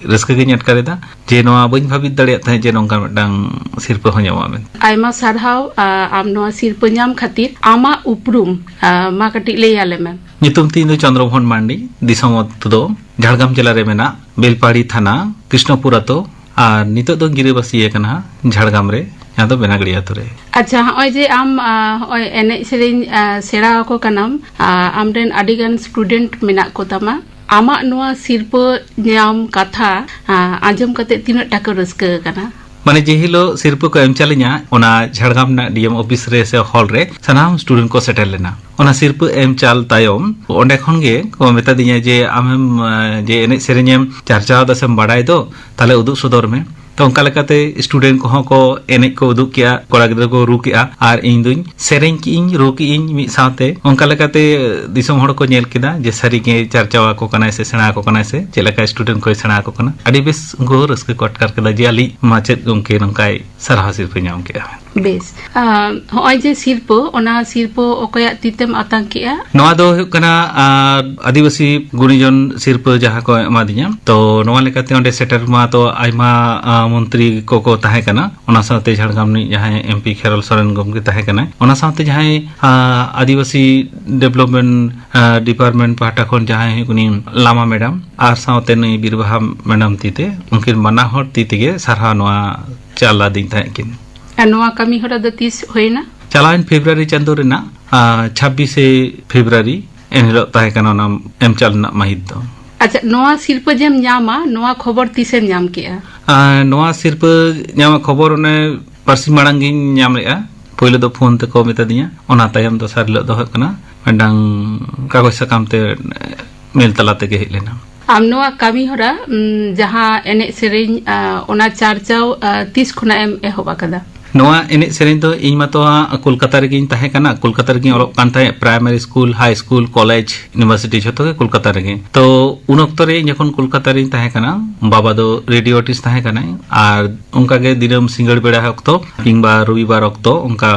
ᱨᱟᱹᱥᱠᱟᱹ ᱜᱤᱧ ᱟᱴᱠᱟᱨ ᱮᱫᱟ᱾ ᱡᱮ ᱱᱚᱣᱟ ᱵᱟᱹᱧ ᱵᱷᱟᱵᱤᱛ ᱫᱟᱲᱮᱭᱟᱜ ᱛᱟᱦᱮᱸᱫ ᱡᱮ ᱱᱚᱝᱠᱟ ᱢᱤᱫᱴᱟᱝ ᱥᱤᱨᱯᱟᱹ ᱦᱚᱸ ᱧᱟᱢᱚᱜᱼᱟ ᱢᱮᱱᱛᱮ᱾ ᱟᱭᱢᱟ ᱥᱟᱨᱦᱟᱣ, ᱟ, ᱟᱢ ᱱᱚᱣᱟ ᱥᱤᱨᱯᱟᱹ ᱧᱟᱢ ᱠᱷᱟᱹᱛᱤᱨ᱾ ᱟᱢᱟᱜ ᱩᱯᱨᱩᱢ, ᱟ, ᱢᱟ ᱠᱟᱹᱴᱤᱡ ᱞᱟᱹᱭ ᱟᱞᱮ ᱢᱮ᱾ ᱧᱩᱛᱩᱢ ᱛᱤᱧ ᱫᱚ ᱪᱚᱱᱫᱨᱚᱢᱳᱦᱚᱱ ᱢᱟᱱᱰᱤ, ᱫᱤᱥᱚᱢ ᱟᱹᱛᱩ ᱫᱚ ᱡᱷᱟᱲᱜᱨᱟᱢ ᱡᱮᱞᱟ ᱨᱮ ᱢᱮᱱᱟᱜ ᱵᱮᱞᱯᱟᱦᱟᱲᱤ ᱛᱷᱟᱱᱟ, ᱠᱨᱤᱥᱱᱚᱯᱩᱨ ᱟᱛᱳ, ᱟᱨ ᱱᱤᱛᱚᱜ ᱫᱚ ᱜᱤᱨᱟᱹᱵᱟᱹᱥᱤ ᱟᱠᱟᱱᱟ ᱡᱷᱟᱲᱜᱨᱟᱢ ᱨᱮ, ᱡᱟᱦᱟᱸ ᱫᱚ ᱵᱮᱱᱟᱜᱟᱲᱤ ᱟᱛᱳ ᱨᱮ᱾ ᱟᱪᱪᱷᱟ, ᱦᱚᱸᱜᱼᱚᱭ ᱡᱮ ᱟᱢ, ᱟ, ᱦᱚᱸᱜᱼᱚᱭ ᱮᱱᱮᱡ ᱥᱮᱨᱮᱧ, ᱟ, ᱥᱮᱬᱟ ᱟᱠᱚ ᱠᱟᱱᱟᱢ, ᱟ, ᱟᱢᱨᱮᱱ ᱟᱹᱰᱤ ᱜᱟᱱ student ᱢᱮᱱᱟᱜ ᱠᱚ ᱛᱟᱢᱟ, ᱟᱢᱟᱜ ᱱᱚᱣᱟ ᱥᱤᱨᱯᱟᱹ ᱧᱟᱢ ᱠᱟᱛᱷᱟ, ᱟ, ᱟᱸᱡᱚᱢ ᱠᱟᱛᱮ ᱛᱤᱱᱟᱹᱜ ᱴᱟ ᱠᱚ ᱨᱟᱹᱥᱠᱟᱹ ᱟᱠᱟᱱᱟ? ᱢᱟᱱᱮ ᱡᱮ ᱦᱤᱞᱳᱜ ᱥᱤᱨᱯᱟᱹ ᱠᱚ ᱮᱢ ᱪᱟᱞᱤᱧᱟ, ᱚᱱᱟ ᱡᱷᱟᱲᱜᱨᱟᱢ ᱨᱮᱱᱟᱜ D M office ᱨᱮ ᱥᱮ hall ᱨᱮ ᱥᱟᱱᱟᱢ student ᱠᱚ ᱥᱮᱴᱮᱨ ᱞᱮᱱᱟ᱾ ᱚᱱᱟ ᱥᱤᱨᱯᱟᱹ ᱮᱢ ᱪᱟᱞ ᱛᱟᱭᱚᱢ ᱚᱸᱰᱮ ᱠᱷᱚᱱ ᱜᱮ ᱠᱚ ᱢᱮᱛᱟ ᱫᱤᱧᱟ ᱡᱮ, "ᱟᱢᱮᱢ, ᱟ, ᱡᱮ ᱮᱱᱮᱡ ᱥᱮᱨᱮᱧ ᱮᱢ ᱪᱟᱨᱪᱟᱣ ᱮᱫᱟ ᱥᱮᱢ ᱵᱟᱲᱟᱭ ᱫᱚ, ᱛᱟᱦᱞᱮ ᱩᱫᱩᱜ ᱥᱚᱫᱚᱨ ᱢᱮ᱾" ᱛᱚ ᱚᱱᱠᱟ ᱞᱮᱠᱟᱛᱮ student ᱠᱚᱦᱚᱸ ᱠᱚ ᱮᱱᱮᱡ ᱠᱚ ᱩᱫᱩᱜ ᱠᱮᱜᱼᱟ, ᱠᱚᱲᱟ ᱜᱤᱫᱽᱨᱟᱹ ᱠᱚ ᱨᱩ ᱠᱮᱜᱼᱟ, ᱟᱨ ᱤᱧ ᱫᱩᱧ ᱥᱮᱨᱮᱧ ᱠᱮᱜᱼᱤᱧ, ᱨᱩ ᱠᱮᱜᱼᱤᱧ ᱢᱤᱫ ᱥᱟᱶᱛᱮ᱾ ᱚᱱᱠᱟ ᱞᱮᱠᱟᱛᱮ ᱫᱤᱥᱚᱢ ᱦᱚᱲ ᱠᱚ ᱧᱮᱞ ᱠᱮᱫᱟ ᱡᱮ ᱥᱟᱹᱨᱤ ᱜᱮ ᱪᱟᱨᱪᱟᱣ ᱟᱠᱚ ᱠᱟᱱᱟᱭ ᱥᱮ ᱥᱮᱬᱟ ᱟᱠᱚ ᱠᱟᱱᱟᱭ ᱥᱮ ᱪᱮᱫ ᱞᱮᱠᱟ student ᱠᱚᱭ ᱥᱮᱬᱟ ᱟᱠᱚ ᱠᱟᱱᱟ᱾ ᱟᱹᱰᱤ ᱵᱮᱥ ᱩᱱᱠᱩ ᱦᱚᱸ ᱨᱟᱹᱥᱠᱟᱹ ᱠᱚ ᱟᱴᱠᱟᱨ ᱠᱮᱫᱟ ᱡᱮ ᱟᱞᱮᱭᱤᱡ ᱢᱟᱪᱮᱫ ᱜᱚᱢᱠᱮ ᱱᱚᱝᱠᱟᱭ ᱥᱟᱨᱦᱟᱣ ᱥᱤᱨᱯᱟᱹ ᱧᱟᱢ ᱠᱮᱜᱼᱟ᱾ ᱵᱮᱥ᱾ ᱟᱨ ᱦᱚᱸᱜᱼᱚᱭ ᱡᱮ ᱥᱤᱨᱯᱟᱹ, ᱚᱱᱟ ᱥᱤᱨᱯᱟᱹ ᱚᱠᱚᱭᱟᱜ ᱛᱤ ᱛᱮᱢ ᱟᱛᱟᱝ ᱠᱮᱜᱼᱟ? ᱱᱚᱣᱟ ᱫᱚ ᱦᱩᱭᱩᱜ ᱠᱟᱱᱟ, ᱟᱨ, ᱟᱹᱫᱤᱵᱟᱹᱥᱤ ᱜᱩᱱᱤᱡᱚᱱ ᱥᱤᱨᱯᱟᱹ ᱡᱟᱦᱟᱸ ᱠᱚ ᱮᱢᱟᱫᱤᱧᱟ᱾ ᱛᱚ ᱱᱚᱣᱟ ᱞᱮᱠᱟᱛᱮ ᱚᱸᱰᱮ ᱥᱮᱴᱮᱨ ᱢᱟ ᱛᱚ ᱟᱭᱢᱟ, ᱟ, ᱢᱚᱱᱛᱨᱤ ᱠᱚᱠᱚ ᱛᱟᱦᱮᱸ ᱠᱟᱱᱟ᱾ ᱚᱱᱟ ᱥᱟᱶᱛᱮ ᱡᱷᱟᱲᱜᱨᱟᱢ ᱨᱤᱱᱤᱡ ᱡᱟᱦᱟᱸᱭ M P ᱠᱷᱮᱨᱚᱞ ᱥᱚᱨᱮᱱ ᱜᱚᱢᱠᱮ ᱛᱟᱦᱮᱸ ᱠᱟᱱᱟᱭ, ᱚᱱᱟ ᱥᱟᱶᱛᱮ ᱡᱟᱦᱟᱸᱭ, ᱟ, ᱟᱹᱫᱤᱵᱟᱹᱥᱤ development, ᱟ, department ᱯᱟᱦᱴᱟ ᱠᱷᱚᱱ ᱡᱟᱦᱟᱸᱭ ᱦᱩᱭᱩᱜ ᱠᱟᱱᱟᱭ ᱞᱟᱢᱟ madam, ᱟᱨ ᱥᱟᱶᱛᱮ ᱱᱩᱭ ᱵᱤᱨᱵᱟᱦᱟ madam ᱛᱤ ᱛᱮ, ᱩᱱᱠᱤᱱ ᱵᱟᱱᱟ ᱦᱚᱲ ᱛᱤ ᱛᱮᱜᱮ ᱥᱟᱨᱦᱟᱣ ᱱᱚᱣᱟ ᱪᱟᱞ ᱟᱹᱫᱤᱧ ᱛᱟᱦᱮᱸᱫ ᱠᱤᱱ᱾ ᱟᱨ ᱱᱚᱣᱟ ᱠᱟᱹᱢᱤ ᱦᱚᱨᱟ ᱫᱚ ᱛᱤᱥ ᱦᱩᱭᱱᱟ? ᱪᱟᱞᱟᱣᱮᱱ February ᱪᱟᱸᱫᱳ ᱨᱮᱱᱟᱜ, ᱟ, ᱪᱷᱟᱵᱵᱤᱥᱮ February, ᱮᱱᱦᱤᱞᱳᱜ ᱛᱟᱦᱮᱸ ᱠᱟᱱᱟ ᱚᱱᱟ ᱮᱢ ᱪᱟᱞ ᱨᱮᱱᱟᱜ ᱢᱟᱹᱦᱤᱛ ᱫᱚ᱾ ᱟᱪᱪᱷᱟ, ᱱᱚᱣᱟ ᱥᱤᱨᱯᱟᱹ ᱡᱮᱢ ᱧᱟᱢᱟ, ᱱᱚᱣᱟ ᱠᱷᱚᱵᱚᱨ ᱛᱤᱥᱮᱢ ᱧᱟᱢ ᱠᱮᱜᱼᱟ? ᱟ, ᱱᱚᱣᱟ ᱥᱤᱨᱯᱟᱹ ᱧᱟᱢ ᱠᱷᱚᱵᱚᱨ ᱚᱱᱮ ᱵᱟᱨᱥᱤᱧ ᱢᱟᱲᱟᱝ ᱜᱤᱧ ᱧᱟᱢ ᱞᱮᱜᱼᱟ᱾ ᱯᱳᱭᱞᱳ ᱫᱚ ᱯᱷᱳᱱ ᱛᱮᱠᱚ ᱢᱮᱛᱟ ᱫᱤᱧᱟ, ᱚᱱᱟ ᱛᱟᱭᱚᱢ ᱫᱚᱥᱟᱨ ᱦᱤᱞᱳᱜ ᱫᱚ ᱦᱩᱭᱩᱜ ᱠᱟᱱᱟ ᱢᱤᱫᱴᱟᱝ ᱠᱟᱜᱚᱡᱽ ᱥᱟᱠᱟᱢ ᱛᱮ, ᱢᱮᱞ ᱛᱟᱞᱟ ᱛᱮᱜᱮ ᱦᱮᱡ ᱞᱮᱱᱟ᱾ ᱟᱢ ᱱᱚᱣᱟ ᱠᱟᱹᱢᱤ ᱦᱚᱨᱟ, ᱩᱢ, ᱡᱟᱦᱟᱸ ᱮᱱᱮᱡ ᱥᱮᱨᱮᱧ, ᱟ, ᱚᱱᱟ ᱪᱟᱨᱪᱟᱣ, ᱟ, ᱛᱤᱥ ᱠᱷᱚᱱᱟᱜ ᱮᱢ ᱮᱦᱚᱵ ᱟᱠᱟᱫᱟ? ᱱᱚᱣᱟ ᱮᱱᱮᱡ ᱥᱮᱨᱮᱧ ᱫᱚ ᱤᱧ ᱢᱟᱛᱚ ᱦᱟᱸᱜ ᱠᱳᱞᱠᱟᱛᱟ ᱨᱮᱜᱮᱧ ᱛᱟᱦᱮᱸ ᱠᱟᱱᱟ, ᱠᱳᱞᱠᱟᱛᱟ ᱨᱮᱜᱮᱧ ᱚᱞᱚᱜ ᱠᱟᱱ ᱛᱟᱦᱮᱸᱫ, ᱯᱨᱟᱭᱢᱟᱨᱤ ᱥᱠᱩᱞ, ᱦᱟᱭ ᱥᱠᱩᱞ, ᱠᱚᱞᱮᱡᱽ, ᱤᱭᱩᱱᱤᱵᱷᱟᱨᱥᱤᱴᱤ ᱡᱷᱚᱛᱚ ᱜᱮ ᱠᱳᱞᱠᱟᱛᱟ ᱨᱮᱜᱮ᱾ ᱛᱚ ᱩᱱ ᱚᱠᱛᱚ ᱨᱮ ᱤᱧ ᱡᱚᱠᱷᱚᱱ ᱠᱳᱞᱠᱟᱛᱟ ᱨᱮᱧ ᱛᱟᱦᱮᱸ ᱠᱟᱱᱟ, ᱵᱟᱵᱟ ᱫᱚ ᱨᱮᱰᱤᱭᱳ ᱟᱨᱴᱤᱥᱴ ᱛᱟᱦᱮᱸ ᱠᱟᱱᱟᱭ, ᱟᱨ ᱚᱱᱠᱟ ᱜᱮ ᱫᱤᱱᱟᱹᱢ ᱥᱤᱸᱜᱟᱹᱲ ᱵᱮᱲᱟ ᱚᱠᱛᱚ ᱠᱤᱝᱵᱟ ᱨᱚᱵᱤᱵᱟᱨ ᱚᱠᱛᱚ ᱚᱱᱠᱟ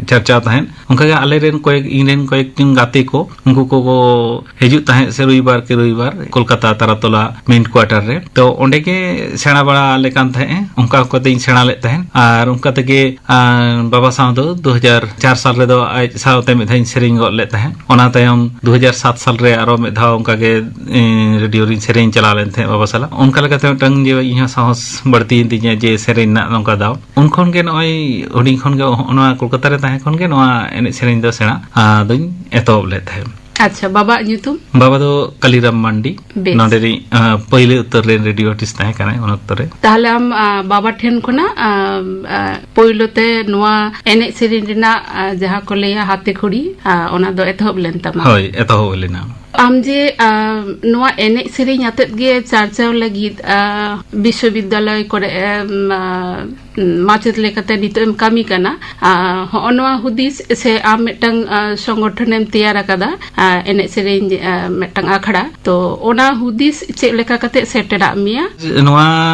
ᱪᱟᱨᱪᱟᱣ ᱛᱟᱦᱮᱸᱫ᱾ ᱚᱱᱠᱟ ᱜᱮ ᱟᱞᱮ ᱨᱮᱱ ᱠᱚᱭᱮᱠ, ᱤᱧ ᱨᱮᱱ ᱠᱚᱭᱮᱠ ᱡᱚᱱ ᱜᱟᱛᱮ ᱠᱚ, ᱩᱱᱠᱩ ᱠᱚᱠᱚ ᱦᱤᱡᱩᱜ ᱛᱟᱦᱮᱸᱫ ᱥᱮ ᱨᱚᱵᱤᱵᱟᱨ ᱠᱮ ᱨᱚᱵᱤᱵᱟᱨ ᱠᱳᱞᱠᱟᱛᱟ ᱛᱟᱨᱟᱛᱚᱞᱟ ᱢᱮᱱ ᱠᱣᱟᱴᱟᱨ ᱨᱮ᱾ ᱛᱚ ᱚᱸᱰᱮ ᱜᱮ ᱥᱮᱬᱟ ᱵᱟᱲᱟ ᱟᱞᱮ ᱠᱟᱱ ᱛᱟᱦᱮᱸᱫ ᱮ, ᱚᱱᱠᱟ ᱠᱟᱛᱮ ᱤᱧ ᱥᱮᱬᱟ ᱞᱮᱫ ᱛᱟᱦᱮᱸᱫ᱾ ᱟᱨ ᱚᱱᱠᱟ ᱛᱮᱜᱮ, ᱟᱨ ᱵᱟᱵᱟ ᱥᱟᱶ ᱫᱚ ᱫᱩ ᱦᱟᱡᱟᱨ ᱪᱟᱨ ᱥᱟᱞ ᱨᱮᱫᱚ ᱟᱡ ᱥᱟᱶᱛᱮ ᱢᱤᱫ ᱫᱷᱟᱣ ᱤᱧ ᱥᱮᱨᱮᱧ ᱜᱚᱫ ᱞᱮᱫ ᱛᱟᱦᱮᱸᱫ᱾ ᱚᱱᱟ ᱛᱟᱭᱚᱢ ᱫᱩ ᱦᱟᱡᱟᱨ ᱥᱟᱛ ᱥᱟᱞ ᱨᱮ ᱟᱨᱚ ᱢᱤᱫ ᱫᱷᱟᱣ ᱚᱱᱠᱟ ᱜᱮ, ᱮ, ᱨᱮᱰᱤᱭᱳ ᱨᱤᱧ ᱥᱮᱨᱮᱧ ᱪᱟᱞᱟᱣ ᱞᱮᱱ ᱛᱟᱦᱮᱸᱫ ᱵᱟᱵᱟ ᱥᱟᱞᱟᱜ᱾ ᱚᱱᱠᱟ ᱞᱮᱠᱟᱛᱮ ᱢᱤᱫᱴᱟᱝ ᱡᱮ ᱤᱧ ᱦᱚᱸ ᱥᱟᱦᱚᱥ ᱵᱟᱹᱲᱛᱤᱭᱮᱱ ᱛᱤᱧᱟ ᱡᱮ ᱥᱮᱨᱮᱧ ᱨᱮᱱᱟᱜ ᱱᱚᱝᱠᱟ ᱫᱟᱣ᱾ ᱩᱱ ᱠᱷᱚᱱ ᱜᱮ ᱱᱚᱜᱼᱚᱭ ᱦᱩᱰᱤᱧ ᱠᱷᱚᱱ ᱜᱮ ᱱᱚᱣᱟ ᱠᱳᱞᱠᱟᱛᱟ ᱨᱮ ᱛᱟᱦᱮᱸ ᱠᱷᱚᱱ ᱜᱮ ᱱᱚᱣᱟ ᱮᱱᱮᱡ ᱥᱮᱨᱮᱧ ᱫᱚ ᱥᱮᱬᱟ, ᱟ, ᱫᱚᱧ ᱮᱛᱚᱦᱚᱵ ᱞᱮᱫ ᱛᱟᱦᱮᱸᱫ᱾ ᱟᱪᱪᱷᱟ, ᱵᱟᱵᱟᱣᱟᱜ ᱧᱩᱛᱩᱢ? ᱵᱟᱵᱟ ᱫᱚ ᱠᱟᱞᱤᱨᱟᱢ ᱢᱟᱱᱰᱤ᱾ ᱵᱮᱥ᱾ ᱱᱚᱰᱮ ᱨᱤᱱ, ᱟ, ᱯᱟᱹᱭᱞᱟᱹ ᱩᱛᱟᱹᱨ ᱨᱮᱱ ᱨᱮᱰᱤᱭᱳ ᱟᱨᱴᱤᱥᱴ ᱛᱟᱦᱮᱸ ᱠᱟᱱᱟᱭ ᱩᱱ ᱚᱠᱛᱚ ᱨᱮ᱾ ᱛᱟᱦᱞᱮ ᱟᱢ, ᱟ, ᱵᱟᱵᱟ ᱴᱷᱮᱱ ᱠᱷᱚᱱᱟᱜ, ᱟ, ᱟ, ᱯᱳᱭᱞᱳ ᱛᱮ ᱱᱚᱣᱟ ᱮᱱᱮᱡ ᱥᱮᱨᱮᱧ ᱨᱮᱱᱟᱜ, ᱟ, ᱡᱟᱦᱟᱸ ᱠᱚ ᱞᱟᱹᱭᱟ ᱦᱟᱛᱮ ᱠᱷᱩᱲᱤ, ᱟ, ᱚᱱᱟ ᱫᱚ ᱮᱛᱚᱦᱚᱵ ᱞᱮᱱ ᱛᱟᱢᱟ? ᱦᱳᱭ, ᱮᱛᱚᱦᱚᱵ ᱦᱩᱭ ᱞᱮᱱᱟ᱾ ᱟᱢ ᱡᱮ, ᱟ, ᱱᱚᱣᱟ ᱮᱱᱮᱡ ᱥᱮᱨᱮᱧ ᱟᱛᱮᱫ ᱜᱮ ᱪᱟᱨᱪᱟᱣ ᱞᱟᱹᱜᱤᱫ, ᱟ, ᱵᱤᱥᱥᱚᱵᱤᱫᱽᱫᱟᱞᱚᱭ ᱠᱚᱨᱮ ᱮᱢ, ᱟ, ᱢᱟᱪᱮᱫ ᱞᱮᱠᱟᱛᱮ ᱱᱤᱛᱚᱜ ᱮᱢ ᱠᱟᱹᱢᱤ ᱠᱟᱱᱟ, ᱟ, ᱦᱚᱸᱜᱼᱚ ᱱᱚᱣᱟ ᱦᱩᱫᱤᱥ ᱥᱮ ᱟᱢ ᱢᱤᱫᱴᱟᱝ, ᱟ, ᱥᱚᱝᱜᱚᱴᱷᱚᱱ ᱮᱢ ᱛᱮᱭᱟᱨ ᱟᱠᱟᱫᱟ, ᱟ, ᱮᱱᱮᱡ ᱥᱮᱨᱮᱧ, ᱟ, ᱢᱤᱫᱴᱟᱝ ᱟᱠᱷᱲᱟ, ᱛᱚ ᱚᱱᱟ ᱦᱩᱫᱤᱥ ᱪᱮᱫ ᱞᱮᱠᱟ ᱠᱟᱛᱮ ᱥᱮᱴᱮᱨᱟᱜ ᱢᱮᱭᱟ? ᱱᱚᱣᱟ,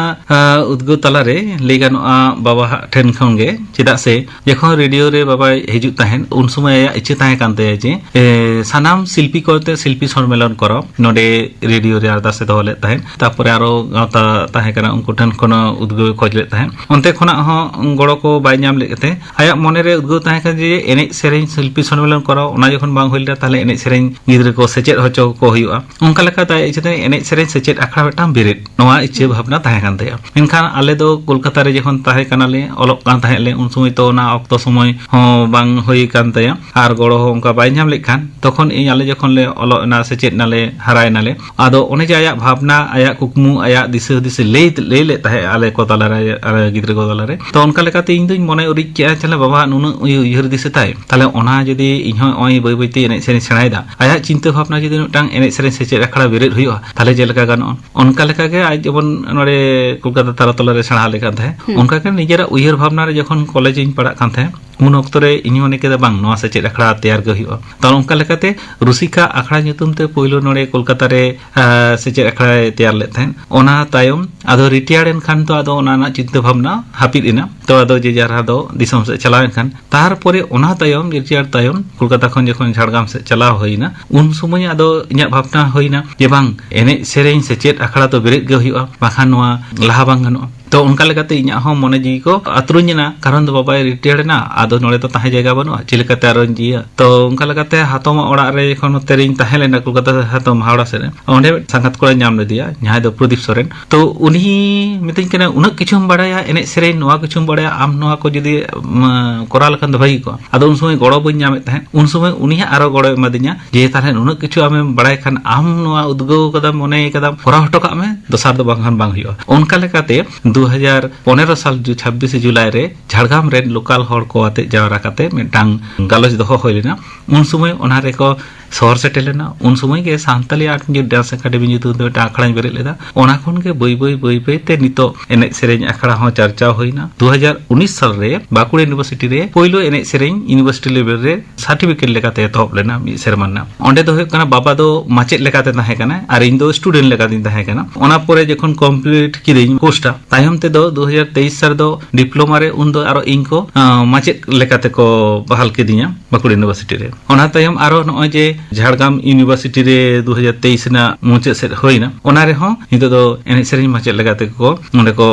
ᱟ, ᱩᱫᱽᱜᱟᱹᱣ ᱛᱟᱞᱟᱨᱮ ᱞᱟᱹᱭ ᱜᱟᱱᱚᱜᱼᱟ ᱵᱟᱵᱟ ᱦᱟᱜ ᱴᱷᱮᱱ ᱠᱷᱚᱱ ᱜᱮ, ᱪᱮᱫᱟᱜ ᱥᱮ ᱡᱚᱠᱷᱚᱱ ᱨᱮᱰᱤᱭᱳ ᱨᱮ ᱵᱟᱵᱟᱭ ᱦᱤᱡᱩᱜ ᱛᱟᱦᱮᱸᱫ, ᱩᱱ ᱥᱚᱢᱚᱭ ᱟᱭᱟᱜ ᱤᱪᱪᱷᱟᱹ ᱛᱟᱦᱮᱸ ᱠᱟᱱ ᱛᱟᱭᱟ ᱡᱮ, ᱮ, ᱥᱟᱱᱟᱢ ᱥᱤᱞᱯᱤ ᱠᱚ ᱟᱛᱮ ᱥᱤᱞᱯᱤ ᱥᱚᱱᱢᱮᱞᱚᱱ ᱠᱚᱨᱟᱣ, ᱱᱚᱰᱮ ᱨᱮᱰᱤᱭᱳ ᱨᱮ ᱟᱨᱫᱟᱥ ᱮ ᱫᱚᱦᱚ ᱞᱮᱫ ᱛᱟᱦᱮᱸᱫ᱾ ᱛᱟᱨᱯᱚᱨᱮ ᱟᱨᱚ ᱜᱟᱶᱛᱟ ᱛᱟᱦᱮᱸ ᱠᱟᱱᱟ, ᱩᱱᱠᱩ ᱴᱷᱮᱱ ᱠᱷᱚᱱ ᱦᱚᱸ ᱩᱫᱽᱜᱟᱹᱣ ᱮ ᱠᱷᱚᱡᱽ ᱞᱮᱫ ᱛᱟᱦᱮᱸᱫ᱾ ᱚᱱᱛᱮ ᱠᱷᱚᱱᱟᱜ ᱦᱚᱸ ᱜᱚᱲᱚ ᱠᱚ ᱵᱟᱭ ᱧᱟᱢ ᱞᱮᱫ ᱛᱮ, ᱟᱭᱟᱜ ᱢᱚᱱᱮ ᱨᱮ ᱩᱫᱽᱜᱟᱹᱣ ᱛᱟᱦᱮᱸ ᱠᱟᱱᱟ ᱡᱮ ᱮᱱᱮᱡ ᱥᱮᱨᱮᱧ ᱥᱤᱞᱯᱤ ᱥᱚᱱᱢᱮᱞᱚᱱ ᱠᱚᱨᱟᱣ, ᱚᱱᱟ ᱡᱚᱠᱷᱚᱱ ᱵᱟᱝ ᱦᱩᱭ ᱞᱮᱱᱟ, ᱛᱟᱦᱞᱮ ᱮᱱᱮᱡ ᱥᱮᱨᱮᱧ ᱜᱤᱫᱽᱨᱟᱹ ᱠᱚ ᱥᱮᱪᱮᱫ ᱦᱚᱪᱚ ᱠᱚ ᱦᱩᱭᱩᱜᱼᱟ᱾ ᱚᱱᱠᱟ ᱞᱮᱠᱟᱛᱮ ᱟᱡ ᱤᱪᱪᱷᱟᱹ ᱛᱮ ᱮᱱᱮᱡ ᱥᱮᱨᱮᱧ ᱥᱮᱪᱮᱫ ᱟᱠᱷᱲᱟ ᱢᱤᱫᱴᱟᱝ ᱵᱮᱨᱮᱫ, ᱱᱚᱣᱟ ᱤᱪᱪᱷᱟᱹ ᱵᱷᱟᱵᱽᱱᱟ ᱛᱟᱦᱮᱸ ᱠᱟᱱ ᱛᱟᱭᱟ᱾ ᱢᱮᱱᱠᱷᱟᱱ ᱟᱞᱮ ᱫᱚ ᱠᱳᱞᱠᱟᱛᱟ ᱨᱮ ᱡᱚᱠᱷᱚᱱ ᱛᱟᱦᱮᱸ ᱠᱟᱱᱟᱞᱮ, ᱚᱞᱚᱜ ᱠᱟᱱ ᱛᱟᱦᱮᱸᱫ ᱞᱮ, ᱩᱱ ᱥᱚᱢᱚᱭ ᱛᱚ ᱚᱱᱟ ᱚᱠᱛᱚ ᱥᱚᱢᱚᱭ ᱦᱚᱸ ᱵᱟᱝ ᱦᱩᱭ ᱠᱟᱱ ᱛᱟᱭᱟ, ᱟᱨ ᱜᱚᱲᱚ ᱦᱚᱸ ᱚᱱᱠᱟ ᱵᱟᱭ ᱧᱟᱢ ᱞᱮᱫ ᱠᱷᱟᱱ, ᱛᱚᱠᱷᱚᱱ ᱤᱧ, ᱟᱞᱮ ᱡᱚᱠᱷᱚᱱ ᱞᱮ ᱚᱞᱚᱜ ᱮᱱᱟ, ᱥᱮᱪᱮᱫ ᱮᱱᱟᱞᱮ, ᱦᱟᱨᱟᱭᱮᱱᱟᱞᱮ, ᱟᱫᱚ ᱚᱱᱮ ᱡᱮ ᱟᱭᱟᱜ ᱵᱷᱟᱵᱽᱱᱟ, ᱟᱭᱟᱜ ᱠᱩᱠᱢᱩ, ᱟᱭᱟᱜ ᱫᱤᱥᱟᱹ ᱦᱩᱫᱤᱥ ᱮ ᱞᱟᱹᱭ, ᱞᱟᱹᱭ ᱞᱮᱫ ᱛᱟᱦᱮᱸᱫ ᱟᱞᱮ ᱠᱚ ᱛᱟᱞᱟᱨᱮ, ᱟᱞᱮ ᱜᱤᱫᱽᱨᱟᱹ ᱠᱚ ᱛᱟᱞᱟᱨᱮ, ᱨᱮ᱾ ᱛᱚ, ᱚᱱᱠᱟ ᱞᱮᱠᱟᱛᱮ ᱤᱧ ᱫᱩᱧ ᱢᱚᱱᱮ ᱩᱨᱤᱡ ᱠᱮᱜᱼᱟ, ᱛᱟᱦᱞᱮ ᱵᱟᱵᱟ ᱱᱩᱱᱟᱹᱜ ᱩᱭ-, ᱩᱭᱦᱟᱹᱨ ᱫᱤᱥᱟᱹ ᱛᱟᱭ, ᱛᱟᱦᱞᱮ ᱚᱱᱟ ᱡᱩᱫᱤ ᱤᱧ ᱦᱚᱸ ᱱᱚᱜᱼᱚᱭ ᱵᱟᱹᱭ ᱵᱟᱹᱭᱛᱮ ᱮᱱᱮᱡ ᱥᱮᱨᱮᱧ ᱥᱮᱬᱟᱭᱮᱫᱟ, ᱟᱭᱟᱜ ᱪᱤᱱᱛᱟᱹ ᱵᱷᱟᱵᱽᱱᱟ ᱡᱩᱫᱤ ᱢᱤᱫᱴᱟᱝ ᱮᱱᱮᱡ ᱥᱮᱨᱮᱧ ᱥᱮᱪᱮᱫ ᱟᱠᱷᱲᱟ ᱵᱮᱨᱮᱫ ᱦᱩᱭᱩᱜᱼᱟ, ᱛᱟᱦᱞᱮ ᱪᱮᱫ ᱞᱮᱠᱟ ᱜᱟᱱᱚᱜᱼᱟ? ᱚᱱᱠᱟ ᱞᱮᱠᱟᱜᱮ ᱟᱡ ᱡᱮᱢᱚᱱ ᱱᱚᱰᱮ ᱠᱳᱞᱠᱟᱛᱟ ᱛᱟᱨᱟᱛᱚᱞᱟ ᱨᱮ ᱥᱮᱬᱟ ᱞᱮᱠᱟᱱ ᱛᱟᱦᱮᱸᱫ, ᱦᱩᱸ᱾ ᱚᱱᱠᱟᱜᱮ ᱱᱤᱡᱮᱨᱟᱜ ᱩᱭᱦᱟᱹᱨ ᱵᱷᱟᱵᱽᱱᱟ ᱨᱮ ᱡᱚᱠᱷᱚᱱ ᱠᱚᱞᱮᱡᱽ ᱤᱧ ᱯᱟᱲᱦᱟᱜ ᱠᱟᱱ ᱛᱟᱦᱮᱸᱫ, ᱩᱱ ᱚᱠᱛᱚ ᱨᱮ ᱤᱧ ᱢᱚᱱᱮ ᱠᱮᱫᱟ, ᱵᱟᱝ, ᱱᱚᱣᱟ ᱥᱮᱪᱮᱫ ᱟᱠᱷᱲᱟ ᱛᱮᱭᱟᱨ ᱜᱮ ᱦᱩᱭᱩᱜᱼᱟ᱾ ᱛᱚ, ᱚᱱᱠᱟ ᱞᱮᱠᱟᱛᱮ ᱨᱩᱥᱤᱠᱟ ᱟᱠᱷᱲᱟ ᱧᱩᱛᱩᱢ ᱛᱮ ᱯᱳᱭᱞᱳ ᱱᱚᱰᱮ ᱠᱳᱞᱠᱟᱛᱟ ᱨᱮ, ᱟ, ᱥᱮᱪᱮᱫ ᱟᱠᱷᱲᱟᱭ ᱛᱮᱭᱟᱨ ᱞᱮᱫ ᱛᱟᱦᱮᱸᱫ᱾ ᱚᱱᱟ ᱛᱟᱭᱚᱢ ᱟᱫᱚ ᱨᱤᱴᱟᱭᱟᱨ ᱮᱱ ᱠᱷᱟᱱ ᱫᱚ ᱟᱫᱚ ᱚᱱᱟ ᱨᱮᱱᱟᱜ ᱪᱤᱱᱛᱟᱹ ᱵᱷᱟᱵᱽᱱᱟ ᱦᱟᱹᱯᱤᱫ ᱮᱱᱟ᱾ ᱛᱚ, ᱟᱫᱚ ᱡᱮ ᱡᱟᱨ ᱟᱫᱚ ᱫᱤᱥᱚᱢ ᱥᱮᱫ ᱪᱟᱞᱟᱣ ᱮᱱ ᱠᱷᱟᱱ, ᱛᱟᱨᱯᱚᱨᱮ ᱚᱱᱟ ᱛᱟᱭᱚᱢ, ᱨᱤᱴᱟᱭᱟᱨ ᱛᱟᱭᱚᱢ ᱠᱳᱞᱠᱟᱛᱟ ᱠᱷᱚᱱ ᱡᱚᱠᱷᱚᱱ ᱡᱷᱟᱲᱜᱨᱟᱢ ᱥᱮᱫ ᱪᱟᱞᱟᱣ ᱦᱩᱭᱱᱟ, ᱩᱱ ᱥᱚᱢᱚᱭ ᱟᱫᱚ ᱤᱧᱟᱹᱜ ᱵᱷᱟᱵᱽᱱᱟ ᱦᱩᱭᱱᱟ ᱡᱮ, ᱵᱟᱝ, ᱮᱱᱮᱡ ᱥᱮᱨᱮᱧ ᱥᱮᱪᱮᱫ ᱟᱠᱷᱲᱟ ᱫᱚ ᱵᱮᱨᱮᱫ ᱜᱮ ᱦᱩᱭᱩᱜᱼᱟ, ᱵᱟᱠᱷᱟᱱ ᱱᱚᱣᱟ ᱞᱟᱦᱟ ᱵᱟᱝ ᱜᱟᱱᱚᱜᱼᱟ᱾ ᱛᱚ, ᱚᱱᱠᱟ ᱞᱮᱠᱟᱛᱮ ᱤᱧᱟᱹᱜ ᱦᱚᱸ ᱢᱚᱱᱮ ᱡᱤᱣᱤ ᱠᱚ ᱟᱛᱨᱩᱧ ᱮᱱᱟ, ᱠᱟᱨᱚᱱ ᱫᱚ ᱵᱟᱵᱟᱭ ᱨᱤᱴᱟᱭᱟᱨ ᱮᱱᱟ, ᱟᱫᱚ ᱱᱚᱰᱮ ᱫᱚ ᱛᱟᱦᱮᱸ ᱡᱟᱭᱜᱟ ᱵᱟᱹᱱᱩᱜᱼᱟ, ᱪᱮᱫ ᱞᱮᱠᱟᱛᱮ ᱟᱨᱚᱧ ᱡᱤᱭᱟ? ᱛᱚ, ᱚᱱᱠᱟ ᱞᱮᱠᱟᱛᱮ ᱦᱟᱛᱚᱢᱟᱜ ᱚᱲᱟᱜ ᱨᱮ ᱡᱚᱠᱷᱚᱱ ᱱᱚᱛᱮ ᱨᱤᱧ ᱛᱟᱦᱮᱸ ᱞᱮᱱᱟ ᱠᱳᱞᱠᱟᱛᱟ ᱦᱟᱛᱚᱢ ᱦᱟᱣᱲᱟ ᱥᱮᱫ ᱨᱮ, ᱚᱸᱰᱮ ᱢᱤᱫ ᱥᱟᱸᱜᱟᱛ ᱠᱚᱲᱟᱧ ᱧᱟᱢ ᱞᱮᱫᱮᱭᱟ, ᱡᱟᱦᱟᱸᱭ ᱫᱚ ᱯᱨᱚᱫᱤᱯ ᱥᱚᱨᱮᱱ᱾ ᱛᱚ, ᱩᱱᱤ ᱢᱤᱛᱟᱹᱧ ᱠᱟᱱᱟ, "ᱩᱱᱟᱹᱜ ᱠᱤᱪᱷᱩᱢ ᱵᱟᱲᱟᱭᱟ ᱮᱱᱮᱡ ᱥᱮᱨᱮᱧ, ᱱᱚᱣᱟ ᱠᱤᱪᱷᱩᱢ ᱵᱟᱲᱟᱭᱟ, ᱟᱢ ᱱᱚᱣᱟ ᱠᱚ ᱡᱩᱫᱤ, ᱩᱢ, ᱠᱚᱨᱟᱣ ᱞᱮᱠᱷᱟᱱ ᱫᱚ ᱵᱷᱟᱹᱜᱤ ᱠᱚᱜᱼᱟ?" ᱟᱫᱚ ᱩᱱ ᱥᱚᱢᱚᱭ ᱜᱚᱲᱚ ᱵᱟᱹᱧ ᱧᱟᱢᱮᱫ ᱛᱟᱦᱮᱸᱫ᱾ ᱩᱱ ᱥᱚᱢᱚᱭ ᱩᱱᱤ ᱦᱟᱸᱜ ᱟᱨᱚ ᱜᱚᱲᱚᱭ ᱮᱢᱟᱫᱤᱧᱟ ᱡᱮ, "ᱛᱟᱦᱞᱮ ᱱᱩᱱᱟᱹᱜ ᱠᱤᱪᱷᱩ ᱟᱢᱮᱢ ᱵᱟᱲᱟᱭ ᱠᱷᱟᱱ, ᱟᱢ ᱱᱚᱣᱟ ᱩᱫᱽᱜᱟᱹᱣ ᱠᱟᱫᱟᱢ, ᱢᱚᱱᱮ ᱠᱟᱫᱟᱢ, ᱠᱚᱨᱟᱣ ᱦᱚᱴᱚ ᱠᱟᱜ ᱢᱮ, ᱫᱚᱥᱟᱨ ᱫᱚ ᱵᱟᱝᱠᱷᱟᱱ ᱵᱟᱝ ᱦᱩᱭᱩᱜᱼᱟ᱾" ᱚᱱᱠᱟ ᱞᱮᱠᱟᱛᱮ ᱫᱩ ᱦᱟᱡᱟᱨ ᱯᱚᱱᱮᱨᱚ ᱥᱟᱞ ᱡᱩ-, ᱪᱷᱟᱵᱵᱤᱥᱮ ᱡᱩᱞᱟᱭ ᱨᱮ ᱡᱷᱟᱲᱜᱨᱟᱢ ᱨᱮᱱ ᱞᱳᱠᱟᱞ ᱦᱚᱲ ᱠᱚ ᱟᱛᱮ ᱡᱟᱣᱨᱟ ᱠᱟᱛᱮ ᱢᱤᱫᱴᱟᱝ ᱜᱟᱞᱚᱪ ᱫᱚᱦᱚ ᱦᱩᱭ ᱞᱮᱱᱟ᱾ ᱩᱱ ᱥᱚᱢᱚᱭ ᱚᱱᱟ ᱨᱮᱠᱚ ᱥᱚᱦᱚᱨ ᱥᱮᱴᱮᱨ ᱞᱮᱱᱟ᱾ ᱩᱱ ᱥᱚᱢᱚᱭ ᱜᱮ Santali art music dance academy ᱧᱩᱛᱩᱢ ᱛᱮ ᱢᱤᱫᱴᱟᱝ ᱟᱠᱷᱲᱟᱧ ᱵᱮᱨᱮᱫ ᱞᱮᱫᱟ᱾ ᱚᱱᱟ ᱠᱷᱚᱱ ᱜᱮ ᱵᱟᱹᱭ ᱵᱟᱹᱭ, ᱵᱟᱹᱭ ᱵᱟᱹᱭ ᱛᱮ ᱱᱤᱛᱚᱜ ᱮᱱᱮᱡ ᱥᱮᱨᱮᱧ ᱟᱠᱷᱲᱟ ᱦᱚᱸ ᱪᱟᱨᱪᱟᱣ ᱦᱩᱭᱱᱟ᱾ ᱫᱩ ᱦᱟᱡᱟᱨ ᱩᱱᱤᱥ ᱥᱟᱞ ᱨᱮ ᱵᱟᱸᱠᱩᱲᱟ ᱤᱭᱩᱱᱤᱵᱷᱟᱨᱥᱤᱴᱤ ᱨᱮ ᱯᱳᱭᱞᱳ ᱮᱱᱮᱡ ᱥᱮᱨᱮᱧ ᱤᱭᱩᱱᱤᱵᱷᱟᱨᱥᱤᱴᱤ ᱞᱮᱵᱮᱞ ᱨᱮ ᱥᱟᱨᱴᱤᱯᱷᱤᱠᱮᱴ ᱞᱮᱠᱟᱛᱮ ᱮᱛᱚᱦᱚᱵ ᱞᱮᱱᱟ, ᱢᱤᱫ ᱥᱮᱨᱢᱟ ᱨᱮᱱᱟᱜ᱾ ᱚᱸᱰᱮ ᱫᱚ ᱦᱩᱭᱩᱜ ᱠᱟᱱᱟ, ᱵᱟᱵᱟ ᱫᱚ ᱢᱟᱪᱮᱫ ᱞᱮᱠᱟᱛᱮ ᱛᱟᱦᱮᱸ ᱠᱟᱱᱟᱭ ᱟᱨ ᱤᱧ ᱫᱚ ᱥᱴᱩᱰᱮᱱᱴ ᱞᱮᱠᱟᱛᱤᱧ ᱛᱟᱦᱮᱸ ᱠᱟᱱᱟ᱾ ᱚᱱᱟ ᱯᱚᱨᱮ ᱡᱚᱠᱷᱚᱱ ᱠᱚᱢᱯᱞᱤᱴ ᱠᱤᱫᱟᱹᱧ ᱠᱳᱨᱥᱴᱟ, ᱛᱟᱭᱚᱢ ᱛᱮᱫᱚ ᱫᱩ ᱦᱟᱡᱟᱨ ᱛᱮᱭᱤᱥ ᱥᱟᱞ ᱫᱚ ᱰᱤᱯᱞᱳᱢᱟ ᱨᱮ, ᱩᱱᱫᱚ ᱟᱨᱚ ᱤᱧ ᱠᱚ, ᱟᱸ, ᱢᱟᱪᱮᱫ ᱞᱮᱠᱟᱛᱮ ᱠᱚ ᱵᱟᱦᱟᱞ ᱠᱤᱫᱤᱧᱟ ᱵᱟᱸᱠᱩᱲᱟ ᱤᱭᱩᱱᱤᱵᱷᱟᱨᱥᱤᱴᱤ ᱨᱮ᱾ ᱚᱱᱟ ᱛᱟᱭᱚᱢ ᱟᱨᱚ ᱱᱚᱜᱼᱚᱭ ᱡᱮ ᱡᱷᱟᱲᱜᱨᱟᱢ ᱤᱭᱩᱱᱤᱵᱷᱟᱨᱥᱤᱴᱤ ᱨᱮ ᱫᱩ ᱦᱟᱡᱟᱨ ᱛᱮᱭᱤᱥ ᱨᱮᱱᱟᱜ ᱢᱩᱪᱟᱹᱫ ᱥᱮᱫ ᱦᱩᱭᱱᱟ, ᱚᱱᱟ ᱨᱮᱦᱚᱸ ᱱᱤᱛᱚᱜ ᱫᱚ ᱮᱱᱮᱡ ᱥᱮᱨᱮᱧ ᱢᱟᱪᱮᱫ ᱞᱮᱠᱟᱛᱮ ᱠᱚ ᱱᱚᱸᱰᱮ ᱠᱚ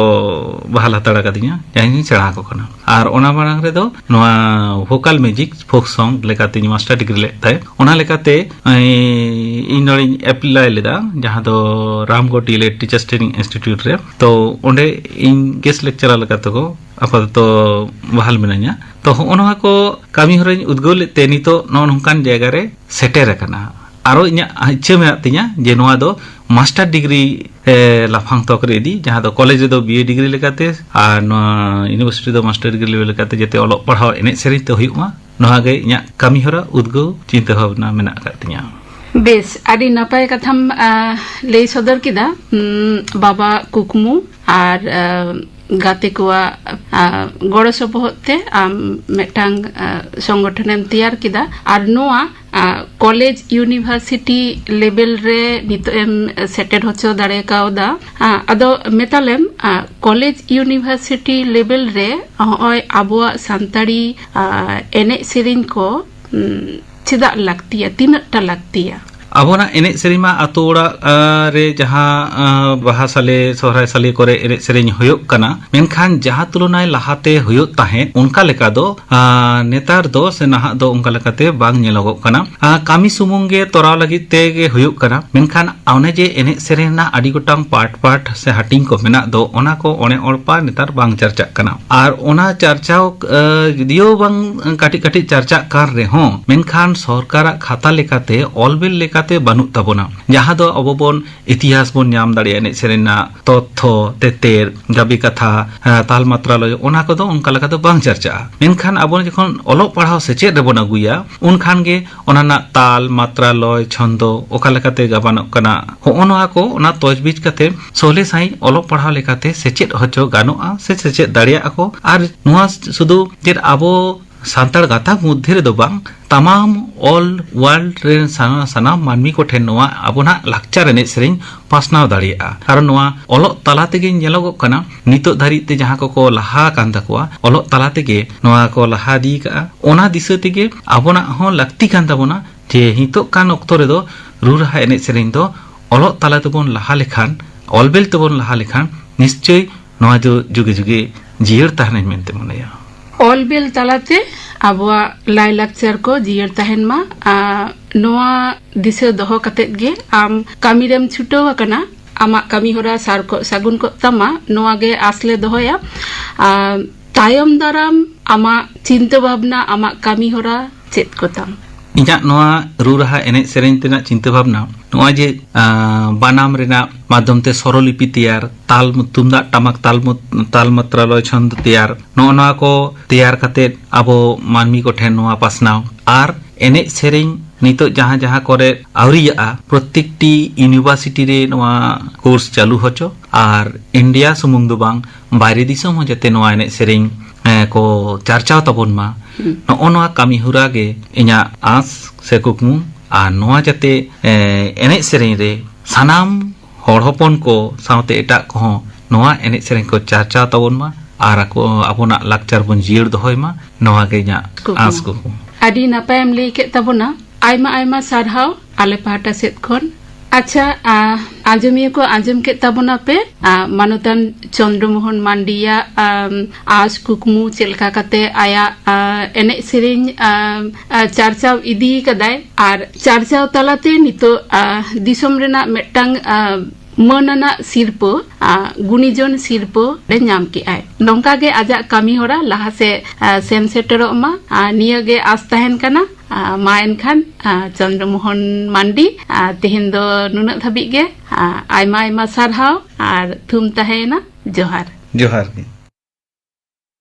ᱵᱟᱦᱟᱞ ᱦᱟᱛᱟᱲ ᱟᱠᱟᱫᱤᱧᱟ, ᱡᱟᱦᱟᱸᱭ ᱤᱧ ᱥᱮᱬᱟ ᱟᱠᱚ ᱠᱟᱱᱟ᱾ ᱟᱨ ᱚᱱᱟ ᱢᱟᱲᱟᱝ ᱨᱮᱫᱚ ᱱᱚᱣᱟ ᱵᱷᱳᱠᱟᱞ ᱢᱤᱭᱩᱡᱤᱠ ᱯᱷᱳᱠ ᱥᱚᱝ ᱞᱮᱠᱟᱛᱮᱧ ᱢᱟᱥᱴᱟᱨ ᱰᱤᱜᱽᱨᱤ ᱞᱮᱫ ᱛᱟᱦᱮᱸᱫ᱾ ᱚᱱᱟ ᱞᱮᱠᱟᱛᱮ, ᱮᱸ, ᱤᱧ ᱱᱚᱰᱮᱧ ᱮᱯᱞᱟᱭ ᱞᱮᱫᱟ, ᱡᱟᱦᱟᱸ ᱫᱚ Ramgarh D El Ed teachers training institute ᱨᱮ᱾ ᱛᱚ, ᱚᱸᱰᱮ ᱤᱧ ᱜᱮᱥᱴ ᱞᱮᱠᱪᱟᱨᱟᱨ ᱞᱮᱠᱟ ᱛᱮᱠᱚ ᱟᱯᱟᱛᱚᱛᱚ ᱵᱟᱦᱟᱞ ᱢᱤᱱᱟᱹᱧᱟ᱾ ᱛᱚ, ᱦᱚᱸᱜᱼᱚ ᱱᱚᱣᱟ ᱠᱚ ᱠᱟᱹᱢᱤ ᱦᱚᱨᱟᱧ ᱩᱫᱽᱜᱟᱹᱣ ᱞᱮᱫ ᱛᱮ ᱱᱤᱛᱚᱜ ᱱᱚᱜᱼᱚ ᱱᱚᱝᱠᱟᱱ ᱡᱟᱭᱜᱟ ᱨᱮ ᱥᱮᱴᱮᱨ ᱟᱠᱟᱱᱟ᱾ ᱟᱨᱚ ᱤᱧᱟᱹᱜ ᱤᱪᱪᱷᱟᱹ ᱢᱮᱱᱟᱜ ᱛᱤᱧᱟᱹ ᱡᱮ ᱱᱚᱣᱟ ᱫᱚ ᱢᱟᱥᱴᱟᱨ ᱰᱤᱜᱽᱨᱤ ᱞᱟᱯᱷᱟᱝ ᱛᱚᱠ ᱨᱮ ᱤᱫᱤ, ᱡᱟᱦᱟᱸ ᱫᱚ ᱠᱚᱞᱮᱡᱽ ᱨᱮᱫᱚ ᱵᱤ ᱮ ᱰᱤᱜᱽᱨᱤ ᱞᱮᱠᱟᱛᱮ ᱟᱨ ᱱᱚᱣᱟ ᱤᱭᱩᱱᱤᱵᱷᱟᱨᱥᱤᱴᱤ ᱫᱚ ᱢᱟᱥᱴᱟᱨ ᱰᱤᱜᱽᱨᱤ ᱞᱮᱠᱟᱛᱮ ᱡᱟᱛᱮ ᱚᱞᱚᱜ ᱯᱟᱲᱦᱟᱣ ᱮᱱᱮᱡ ᱥᱮᱨᱮᱧ ᱛᱮ ᱦᱩᱭᱩᱜ ᱢᱟ, ᱱᱚᱣᱟ ᱜᱮ ᱤᱧᱟᱹᱜ ᱠᱟᱹᱢᱤ ᱦᱚᱨᱟ ᱩᱫᱽᱜᱟᱹᱣ ᱪᱤᱱᱛᱟᱹ ᱵᱷᱟᱵᱽᱱᱟ ᱢᱮᱱᱟᱜ ᱟᱠᱟᱫ ᱛᱤᱧᱟᱹ᱾ ᱵᱮᱥ, ᱟᱹᱰᱤ ᱱᱟᱯᱟᱭ ᱠᱟᱛᱷᱟᱢ, ᱟ, ᱞᱟᱹᱭ ᱥᱚᱫᱚᱨ ᱠᱮᱫᱟ᱾ ᱩᱢ, ᱵᱟᱵᱟ ᱠᱩᱠᱢᱩ ᱟᱨ, ᱟ, ᱜᱟᱛᱮ ᱠᱚᱣᱟᱜ, ᱟ, ᱜᱚᱲᱚ ᱥᱚᱯᱚᱦᱚᱫ ᱛᱮ ᱟᱢ ᱢᱤᱫᱴᱟᱝ, ᱟ, ᱥᱚᱝᱜᱚᱴᱷᱚᱱᱮᱢ ᱛᱮᱭᱟᱨ ᱠᱮᱫᱟ᱾ ᱟᱨ ᱱᱚᱣᱟ, ᱟ, ᱠᱚᱞᱮᱡᱽ ᱤᱭᱩᱱᱤᱵᱷᱟᱨᱥᱤᱴᱤ ᱞᱮᱵᱮᱞ ᱨᱮ ᱱᱤᱛᱚᱜ ᱮᱢ ᱥᱮᱴᱮᱨ ᱦᱚᱪᱚ ᱫᱟᱲᱮ ᱠᱟᱣᱫᱟ᱾ ᱟ, ᱟᱫᱚ ᱢᱮᱛᱟᱞᱮᱢ, ᱟ, ᱠᱚᱞᱮᱡᱽ ᱤᱭᱩᱱᱤᱵᱷᱟᱨᱥᱤᱴᱤ ᱞᱮᱵᱮᱞ ᱨᱮ ᱦᱚᱸᱜᱼᱚᱭ ᱟᱵᱚᱣᱟᱜ ᱥᱟᱱᱛᱟᱲᱤ, ᱟ, ᱮᱱᱮᱡ ᱥᱮᱨᱮᱧ ᱠᱚ, ᱩᱢ, ᱪᱮᱫᱟᱜ ᱞᱟᱹᱠᱛᱤᱭᱟ? ᱛᱤᱱᱟᱹᱜ ᱴᱟ ᱞᱟᱹᱠᱛᱤᱭᱟ? ᱟᱵᱚᱱᱟᱜ ᱮᱱᱮᱡ ᱥᱮᱨᱮᱧ ᱢᱟ ᱟᱛᱳ ᱚᱲᱟᱜ, ᱟ, ᱨᱮ ᱡᱟᱦᱟᱸ, ᱟ, ᱵᱟᱦᱟ ᱥᱟᱞᱮ, ᱥᱚᱦᱨᱟᱭ ᱥᱟᱞᱮ ᱠᱚᱨᱮ ᱮᱱᱮᱡ ᱥᱮᱨᱮᱧ ᱦᱩᱭᱩᱜ ᱠᱟᱱᱟ, ᱢᱮᱱᱠᱷᱟᱱ ᱡᱟᱦᱟᱸ ᱛᱩᱞᱚᱱᱟᱭ ᱞᱟᱦᱟᱛᱮ ᱦᱩᱭᱩᱜ ᱛᱟᱦᱮᱸᱫ, ᱚᱱᱠᱟ ᱞᱮᱠᱟ ᱫᱚ, ᱟ, ᱱᱮᱛᱟᱨ ᱫᱚ ᱥᱮ ᱱᱟᱦᱟᱜ ᱫᱚ ᱚᱱᱠᱟ ᱞᱮᱠᱟᱛᱮ ᱵᱟᱝ ᱧᱮᱞᱚᱜᱚᱜ ᱠᱟᱱᱟ᱾ ᱟ, ᱠᱟᱹᱢᱤ ᱥᱩᱢᱩᱝ ᱜᱮ ᱛᱚᱨᱟᱣ ᱞᱟᱹᱜᱤᱫ ᱛᱮᱜᱮ ᱦᱩᱭᱩᱜ ᱠᱟᱱᱟ, ᱢᱮᱱᱠᱷᱟᱱ ᱚᱱᱮ ᱡᱮ ᱮᱱᱮᱡ ᱥᱮᱨᱮᱧ ᱨᱮᱱᱟᱜ ᱟᱹᱰᱤ ᱜᱚᱴᱟᱝ ᱯᱟᱨᱴ ᱯᱟᱨᱴ ᱥᱮ ᱦᱟᱹᱴᱤᱧ ᱠᱚ ᱢᱮᱱᱟᱜ ᱫᱚ, ᱚᱱᱟ ᱠᱚ ᱚᱱᱮ ᱚᱲᱯᱟ ᱱᱮᱛᱟᱨ ᱵᱟᱝ ᱪᱟᱨᱪᱟᱜ ᱠᱟᱱᱟ᱾ ᱟᱨ ᱚᱱᱟ ᱪᱟᱨᱪᱟᱣ, ᱟ, ᱡᱩᱫᱤᱭᱳ ᱵᱟᱝ ᱠᱟᱹᱴᱤᱡ ᱠᱟᱹᱴᱤᱡ ᱪᱟᱨᱪᱟᱜ ᱠᱟᱱ ᱨᱮᱦᱚᱸ, ᱢᱮᱱᱠᱷᱟᱱ ᱥᱚᱨᱠᱟᱨᱟᱜ ᱠᱷᱟᱛᱟ ᱞᱮᱠᱟᱛᱮ ᱚᱞ ᱵᱤᱞ ᱞᱮᱠᱟᱛᱮ ᱵᱟᱹᱱᱩᱜ ᱛᱟᱵᱚᱱᱟ, ᱡᱟᱦᱟᱸ ᱫᱚ ᱟᱵᱚ ᱵᱚᱱ ᱤᱛᱤᱦᱟᱥ ᱵᱚᱱ ᱧᱟᱢ ᱫᱟᱲᱮᱭᱟᱜᱼᱟ, ᱮᱱᱮᱡ ᱥᱮᱨᱮᱧ ᱨᱮᱱᱟᱜ ᱛᱚᱛᱛᱷᱚ, ᱛᱮᱛᱮᱫ, ᱜᱟᱵᱮ ᱠᱟᱛᱷᱟ, ᱟ, ᱛᱟᱞᱢᱟᱛᱨᱟ ᱞᱚᱭ, ᱚᱱᱟ ᱠᱚᱫᱚ ᱚᱱᱠᱟ ᱞᱮᱠᱟ ᱫᱚ ᱵᱟᱝ ᱪᱟᱨᱪᱟᱜᱼᱟ᱾ ᱢᱮᱱᱠᱷᱟᱱ ᱟᱵᱚ ᱡᱚᱠᱷᱚᱱ ᱚᱞᱚᱜ ᱯᱟᱲᱦᱟᱣ ᱥᱮᱪᱮᱫ ᱨᱮᱵᱚᱱ ᱟᱹᱜᱩᱭᱟ, ᱩᱱᱠᱷᱟᱱ ᱜᱮ ᱚᱱᱟ ᱨᱮᱱᱟᱜ ᱛᱟᱞ, ᱢᱟᱛᱨᱟ, ᱞᱚᱭ, ᱪᱷᱚᱱᱫᱚ ᱚᱠᱟ ᱞᱮᱠᱟᱛᱮ ᱜᱟᱵᱟᱱᱚᱜ ᱠᱟᱱᱟ, ᱦᱚᱸᱜᱼᱚ ᱱᱚᱣᱟ ᱠᱚ ᱚᱱᱟ ᱛᱚᱡᱽᱵᱤᱡᱽ ᱠᱟᱛᱮ ᱥᱚᱞᱦᱮ ᱥᱟᱺᱦᱤᱡ ᱚᱞᱚᱜ ᱯᱟᱲᱦᱟᱣ ᱞᱮᱠᱟᱛᱮ ᱥᱮᱪᱮᱫ ᱦᱚᱪᱚ ᱜᱟᱱᱚᱜᱼᱟ ᱥᱮ ᱥᱮᱪᱮᱫ ᱫᱟᱲᱮᱭᱟᱜᱼᱟ ᱠᱚ᱾ ᱟᱨ ᱱᱚᱣᱟ ᱥᱩᱫᱷᱩ ᱪᱮᱫ ᱟᱵᱚ ᱥᱟᱱᱛᱟᱲ ᱜᱟᱛᱟᱠ ᱢᱚᱫᱽᱫᱷᱮ ᱨᱮᱫᱚ ᱵᱟᱝ, ᱛᱟᱢᱟᱢ ᱚᱞ ᱣᱟᱨᱞᱰ ᱨᱮᱱ ᱥᱟᱱᱟ-, ᱥᱟᱱᱟᱢ ᱢᱟᱹᱱᱢᱤ ᱠᱚᱴᱷᱮᱱ ᱱᱚᱣᱟ ᱟᱵᱚᱱᱟᱜ ᱞᱟᱠᱪᱟᱨ ᱮᱱᱮᱡ ᱥᱮᱨᱮᱧ ᱯᱟᱥᱱᱟᱣ ᱫᱟᱲᱮᱭᱟᱜᱼᱟ᱾ ᱠᱟᱨᱚᱱ ᱱᱚᱣᱟ ᱚᱞᱚᱜ ᱛᱟᱞᱟ ᱛᱮᱜᱮ ᱧᱮᱞᱚᱜᱚᱜ ᱠᱟᱱᱟ, ᱱᱤᱛᱚᱜ ᱫᱷᱟᱹᱨᱤᱡ ᱛᱮ ᱡᱟᱦᱟᱸ ᱠᱚᱠᱚ ᱞᱟᱦᱟ ᱟᱠᱟᱱ ᱛᱟᱠᱚᱣᱟ, ᱚᱞᱚᱜ ᱛᱟᱞᱟ ᱛᱮᱜᱮ ᱱᱚᱣᱟ ᱠᱚ ᱞᱟᱦᱟ ᱤᱫᱤ ᱠᱟᱜᱼᱟ᱾ ᱚᱱᱟ ᱫᱤᱥᱟᱹ ᱛᱮᱜᱮ ᱟᱵᱚᱱᱟᱜ ᱦᱚᱸ ᱞᱟᱹᱠᱛᱤ ᱠᱟᱱ ᱛᱟᱵᱚᱱᱟ ᱡᱮ ᱱᱤᱛᱚᱜ ᱠᱟᱱ ᱚᱠᱛᱚ ᱨᱮᱫᱚ ᱨᱩ ᱨᱟᱦᱟ ᱮᱱᱮᱡ ᱥᱮᱨᱮᱧ ᱫᱚ ᱚᱞᱚᱜ ᱛᱟᱞᱟ ᱛᱮᱵᱚᱱ ᱞᱟᱦᱟ ᱞᱮᱠᱷᱟᱱ, ᱚᱞ ᱵᱮᱞ ᱛᱮᱵᱚᱱ ᱞᱟᱦᱟ ᱞᱮᱠᱷᱟᱱ ᱱᱤᱥᱪᱳᱭ ᱱᱚᱣᱟ ᱫᱚ ᱡᱩᱜᱮ ᱡᱩᱜᱮ ᱡᱤᱭᱟᱹᱲ ᱛᱟᱦᱮᱱᱟᱹᱧ ᱢᱮᱱᱛᱮ ᱢᱚᱱᱮᱭᱟ᱾ ᱚᱞ ᱵᱮᱞ ᱛᱟᱞᱟᱛᱮ ᱟᱵᱚᱣᱟᱜ ᱞᱟᱭᱼᱞᱟᱠᱪᱟᱨ ᱠᱚ ᱡᱤᱭᱟᱹᱲ ᱛᱟᱦᱮᱱ ᱢᱟ᱾ ᱟᱨ ᱱᱚᱣᱟ ᱫᱤᱥᱟᱹ ᱫᱚᱦᱚ ᱠᱟᱛᱮᱫ ᱜᱮ ᱟᱢ ᱠᱟᱹᱢᱤ ᱨᱮᱢ ᱪᱷᱩᱴᱟᱹᱣ ᱟᱠᱟᱱᱟ, ᱟᱢᱟᱜ ᱠᱟᱹᱢᱤ ᱦᱚᱨᱟ ᱥᱟᱨ ᱠᱚ ᱥᱟᱹᱜᱩᱱ ᱠᱚᱜ ᱛᱟᱢᱟ, ᱱᱚᱣᱟ ᱜᱮ ᱟᱸᱥ ᱞᱮ ᱫᱚᱦᱚᱭᱟ᱾ ᱟᱨ ᱛᱟᱭᱚᱢ ᱫᱟᱨᱟᱢ ᱟᱢᱟᱜ ᱪᱤᱱᱛᱟᱹ ᱵᱷᱟᱵᱽᱱᱟ, ᱟᱢᱟᱜ ᱠᱟᱹᱢᱤ ᱦᱚᱨᱟ ᱪᱮᱫ ᱠᱚ ᱛᱟᱢ? ᱤᱧᱟᱹᱜ ᱱᱚᱣᱟ ᱨᱩ ᱨᱟᱦᱟ ᱮᱱᱮᱡ ᱥᱮᱨᱮᱧ ᱨᱮᱱᱟᱜ ᱪᱤᱱᱛᱟᱹ ᱵᱷᱟᱵᱽᱱᱟ, ᱱᱚᱜᱼᱚᱭ ᱡᱮ, ᱟᱸ, ᱵᱟᱱᱟᱢ ᱨᱮᱱᱟᱜ ᱢᱟᱫᱽᱫᱷᱚᱢ ᱛᱮ ᱥᱚᱨᱚᱞᱤᱯᱤ ᱛᱮᱭᱟᱨ, ᱛᱟᱞ, ᱛᱩᱢᱫᱟᱜ ᱴᱟᱢᱟᱠ ᱛᱟᱞ ᱢᱚᱛ-, ᱛᱟᱞ ᱢᱟᱛᱨᱟ ᱞᱚᱭ ᱪᱷᱚᱱᱫᱽ ᱛᱮᱭᱟᱨ, ᱱᱚᱜᱼᱚ ᱱᱚᱣᱟ ᱠᱚ ᱛᱮᱭᱟᱨ ᱠᱟᱛᱮᱫ ᱟᱵᱚ ᱢᱟᱹᱱᱢᱤ ᱠᱚᱴᱷᱮᱱ ᱱᱚᱣᱟ ᱯᱟᱥᱱᱟᱣ᱾ ᱟᱨ ᱮᱱᱮᱡ ᱥᱮᱨᱮᱧ ᱱᱤᱛᱚᱜ ᱡᱟᱦᱟᱸ ᱡᱟᱦᱟᱸ ᱠᱚᱨᱮ ᱟᱹᱣᱨᱤᱭᱟᱜᱼᱟ, ᱯᱨᱚᱛᱮᱠᱴᱤ university ᱨᱮ ᱱᱚᱣᱟ course ᱪᱟᱹᱞᱩ ᱦᱚᱪᱚ, ᱟᱨ ᱤᱱᱰᱤᱭᱟ ᱥᱩᱢᱩᱝ ᱫᱚ ᱵᱟᱝ, ᱵᱟᱭᱨᱮ ᱫᱤᱥᱚᱢ ᱦᱚᱸ ᱡᱟᱛᱮ ᱱᱚᱣᱟ ᱮᱱᱮᱡ ᱥᱮᱨᱮᱧ, ᱮ, ᱠᱚ ᱪᱟᱨᱪᱟᱣ ᱛᱟᱵᱚᱱ ᱢᱟ᱾ ᱦᱩᱸ᱾ ᱱᱚᱜᱼᱚ ᱱᱚᱣᱟ ᱠᱟᱹᱢᱤ ᱦᱚᱨᱟ ᱜᱮ ᱤᱧᱟᱹᱜ ᱟᱸᱥ ᱥᱮ ᱠᱩᱠᱢᱩ, ᱟᱨ ᱱᱚᱣᱟ ᱡᱟᱛᱮ, ᱮ, ᱮᱱᱮᱡ ᱥᱮᱨᱮᱧ ᱨᱮ ᱥᱟᱱᱟᱢ ᱦᱚᱲ ᱦᱚᱯᱚᱱ ᱠᱚ ᱥᱟᱶᱛᱮ ᱮᱴᱟᱜ ᱠᱚᱦᱚᱸ ᱱᱚᱣᱟ ᱮᱱᱮᱡ ᱥᱮᱨᱮᱧ ᱠᱚ ᱪᱟᱨᱪᱟᱣ ᱛᱟᱵᱚᱱ ᱢᱟ, ᱟᱨ ᱟᱠᱚ, ᱟᱵᱚᱱᱟᱜ ᱞᱟᱠᱪᱟᱨ ᱵᱚᱱ ᱡᱤᱭᱟᱹᱲ ᱫᱚᱦᱚᱭ ᱢᱟ, ᱱᱚᱣᱟ ᱜᱮ ᱤᱧᱟᱹᱜ ᱠᱩᱠᱢᱩ᱾ ᱟᱸᱥ ᱠᱩᱠᱢᱩ᱾ ᱟᱹᱰᱤ ᱱᱟᱯᱟᱭᱮᱢ ᱞᱟᱹᱭ ᱠᱮᱫ ᱛᱟᱵᱚᱱᱟ᱾ ᱟᱭᱢᱟ ᱟᱭᱢᱟ ᱥᱟᱨᱦᱟᱣ ᱟᱞᱮ ᱯᱟᱦᱴᱟ ᱥᱮᱫ ᱠᱷᱚᱱ᱾ ᱟᱪᱪᱷᱟ, ᱟ, ᱟᱸᱡᱚᱢᱤᱭᱟᱹ ᱠᱚ ᱟᱸᱡᱚᱢ ᱠᱮᱫ ᱛᱟᱵᱚᱱᱟ ᱯᱮ, ᱟ, ᱢᱟᱱᱚᱛᱟᱱ ᱪᱚᱱᱫᱨᱚ ᱢᱳᱦᱚᱱ ᱢᱟᱱᱰᱤᱭᱟᱜ, ᱟᱢ, ᱟᱸᱥ ᱠᱩᱠᱢᱩ ᱪᱮᱫ ᱞᱮᱠᱟ ᱠᱟᱛᱮ ᱟᱭᱟᱜ, ᱟ, ᱮᱱᱮᱡ ᱥᱮᱨᱮᱧ, ᱟ, ᱟ, ᱪᱟᱨᱪᱟᱣ ᱤᱫᱤ ᱠᱟᱫᱟᱭ, ᱟᱨ ᱪᱟᱨᱪᱟᱣ ᱛᱟᱞᱟᱛᱮ ᱱᱤᱛᱚᱜ, ᱟ, ᱫᱤᱥᱚᱢ ᱨᱮᱱᱟᱜ ᱢᱤᱫᱴᱟᱝ, ᱟ, ᱢᱟᱹᱱ ᱟᱱᱟᱜ ᱥᱤᱨᱯᱟᱹ, ᱟ, ᱜᱩᱱᱤᱡᱚᱱ ᱥᱤᱨᱯᱟᱹ ᱮ ᱧᱟᱢ ᱠᱮᱜᱼᱟᱭ᱾ ᱱᱚᱝᱠᱟ ᱜᱮ ᱟᱡᱟᱜ ᱠᱟᱹᱢᱤ ᱦᱚᱨᱟ ᱞᱟᱦᱟ ᱥᱮᱫ, ᱟ, ᱥᱮᱱ ᱥᱮᱴᱮᱨᱚᱜ ᱢᱟ, ᱟ, ᱱᱤᱭᱟᱹ ᱜᱮ ᱟᱸᱥ ᱛᱟᱦᱮᱱ ᱠᱟᱱᱟ᱾ ᱟ, ᱢᱟ ᱮᱱᱠᱷᱟᱱ, ᱟ, ᱪᱚᱱᱫᱨᱚ ᱢᱳᱦᱚᱱ ᱢᱟᱱᱰᱤ, ᱟ, ᱛᱮᱦᱮᱧ ᱫᱚ ᱱᱩᱱᱟᱹᱜ ᱫᱷᱟᱹᱵᱤᱡ ᱜᱮ᱾ ᱟ, ᱟᱭᱢᱟ ᱟᱭᱢᱟ ᱥᱟᱨᱦᱟᱣ ᱟᱨ ᱛᱷᱩᱢ ᱛᱟᱦᱮᱸᱭᱮᱱᱟ᱾ ᱡᱚᱦᱟᱨ᱾ ᱡᱚᱦᱟᱨ ᱜᱮ᱾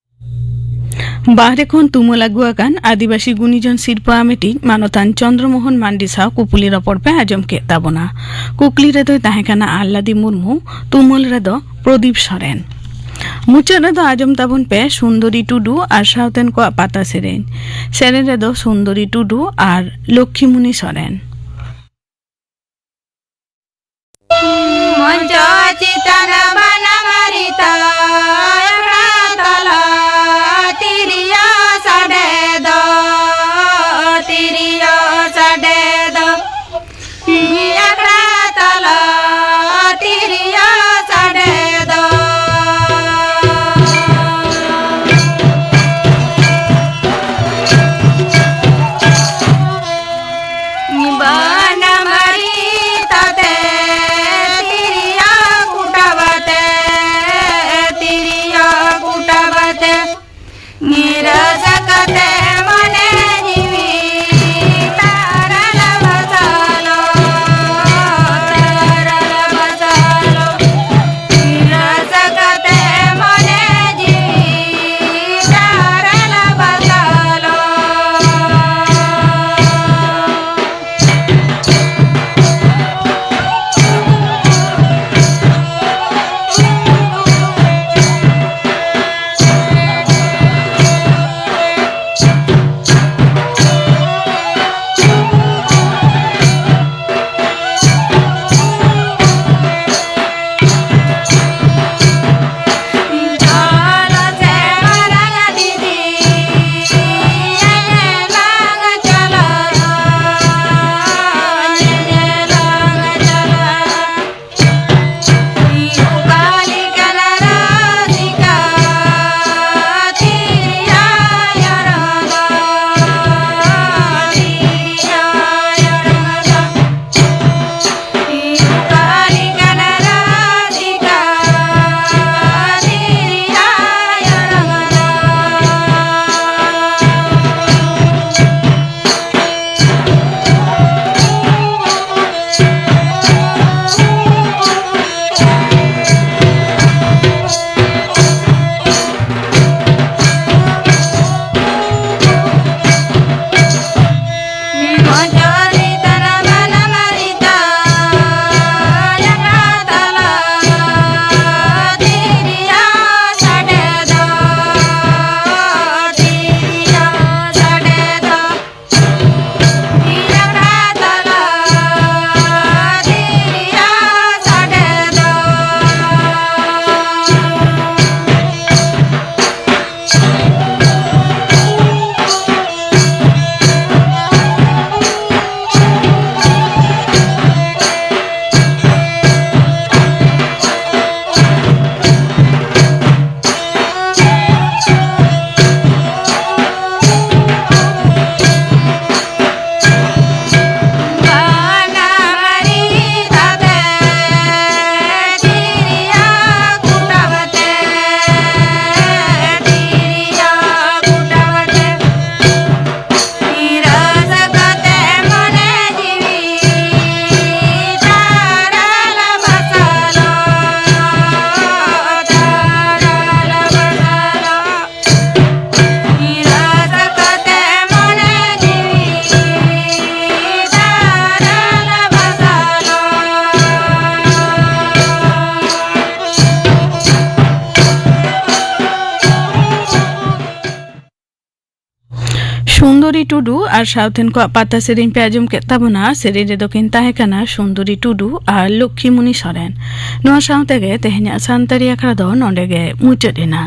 ᱵᱟᱦᱨᱮ ᱠᱷᱚᱱ ᱛᱩᱢᱟᱹᱞ ᱟᱹᱜᱩ ᱟᱠᱟᱱ ᱟᱹᱫᱤᱵᱟᱹᱥᱤ ᱜᱩᱱᱤᱡᱚᱱ ᱥᱤᱨᱯᱟᱹ ᱟᱢᱮᱴᱤᱡ ᱢᱟᱱᱚᱛᱟᱱ ᱪᱚᱱᱫᱨᱚ ᱢᱳᱦᱚᱱ ᱢᱟᱱᱰᱤ ᱥᱟᱶ ᱠᱩᱯᱩᱞᱤ ᱨᱚᱯᱚᱲ ᱯᱮ ᱟᱸᱡᱚᱢ ᱠᱮᱫ ᱛᱟᱵᱚᱱᱟ᱾ ᱠᱩᱠᱞᱤ ᱨᱮᱫᱚᱭ ᱛᱟᱦᱮᱸ ᱠᱟᱱᱟ ᱟᱞᱞᱟᱫᱤ ᱢᱩᱨᱢᱩ, ᱛᱩᱢᱟᱹᱞ ᱨᱮᱫᱚ ᱯᱨᱚᱫᱤᱯ ᱥᱚᱨᱮᱱ᱾ ᱢᱩᱪᱟᱹᱫ ᱨᱮᱫᱚ ᱟᱸᱡᱚᱢ ᱛᱟᱵᱚᱱ ᱯᱮ ᱥᱩᱱᱫᱚᱨᱤ ᱴᱩᱰᱩ ᱟᱨ ᱥᱟᱶᱛᱮᱱ ᱠᱚᱣᱟᱜ ᱯᱟᱛᱟ ᱥᱮᱨᱮᱧ᱾ ᱥᱮᱨᱮᱧ ᱨᱮᱫᱚ ᱥᱩᱱᱫᱚᱨᱤ ᱴᱩᱰᱩ ᱟᱨ ᱞᱚᱠᱠᱷᱤᱢᱩᱱᱤ ᱥᱚᱨᱮᱱ᱾ ᱢᱚᱧᱪᱚ ᱪᱮᱛᱟᱱ ᱵᱟᱱᱟᱢ ᱨᱤᱛᱟ ᱟᱠᱷᱲᱟ ᱛᱟᱞᱟ ᱛᱤᱨᱭᱳ ᱥᱟᱰᱮ ᱫᱚ, ᱛᱤᱨᱭᱳ ᱥᱟᱰᱮ ᱫᱚ᱾ ᱟᱠᱷᱲᱟ ᱛᱟᱞᱟ ᱛᱤᱨᱭᱳ ᱥᱟᱰᱮ ᱫᱚ᱾ ᱵᱟᱱᱟᱢ ᱨᱤᱛᱟᱛᱮ ᱛᱤᱨᱭᱳ ᱠᱩᱴᱟᱵᱟᱛᱮ, ᱛᱤᱨᱭᱳ ᱠᱩᱴᱟᱵᱟᱛᱮ᱾ ᱱᱤᱨᱟᱥ ᱠᱟᱛᱮ ᱢᱚᱱᱮ ᱡᱤᱣᱤ ᱴᱩᱰᱩ ᱟᱨ ᱥᱟᱶᱛᱮᱱ ᱠᱚᱣᱟᱜ ᱯᱟᱛᱟ ᱥᱮᱨᱮᱧ ᱯᱮ ᱟᱸᱡᱚᱢ ᱠᱮᱫ ᱛᱟᱵᱚᱱᱟ᱾ ᱥᱮᱨᱮᱧ ᱨᱮᱫᱚ ᱠᱤᱱ ᱛᱟᱦᱮᱸ ᱠᱟᱱᱟ ᱥᱩᱱᱫᱚᱨᱤ ᱴᱩᱰᱩ ᱟᱨ ᱞᱚᱠᱠᱷᱤᱢᱩᱱᱤ ᱥᱚᱨᱮᱱ᱾ ᱱᱚᱣᱟ ᱥᱟᱶ ᱛᱮᱜᱮ ᱛᱮᱦᱮᱧᱟᱜ ᱥᱟᱱᱛᱟᱲᱤ ᱟᱠᱷᱲᱟ ᱫᱚ ᱱᱚᱰᱮ ᱜᱮ ᱢᱩᱪᱟᱹᱫ ᱮᱱᱟ᱾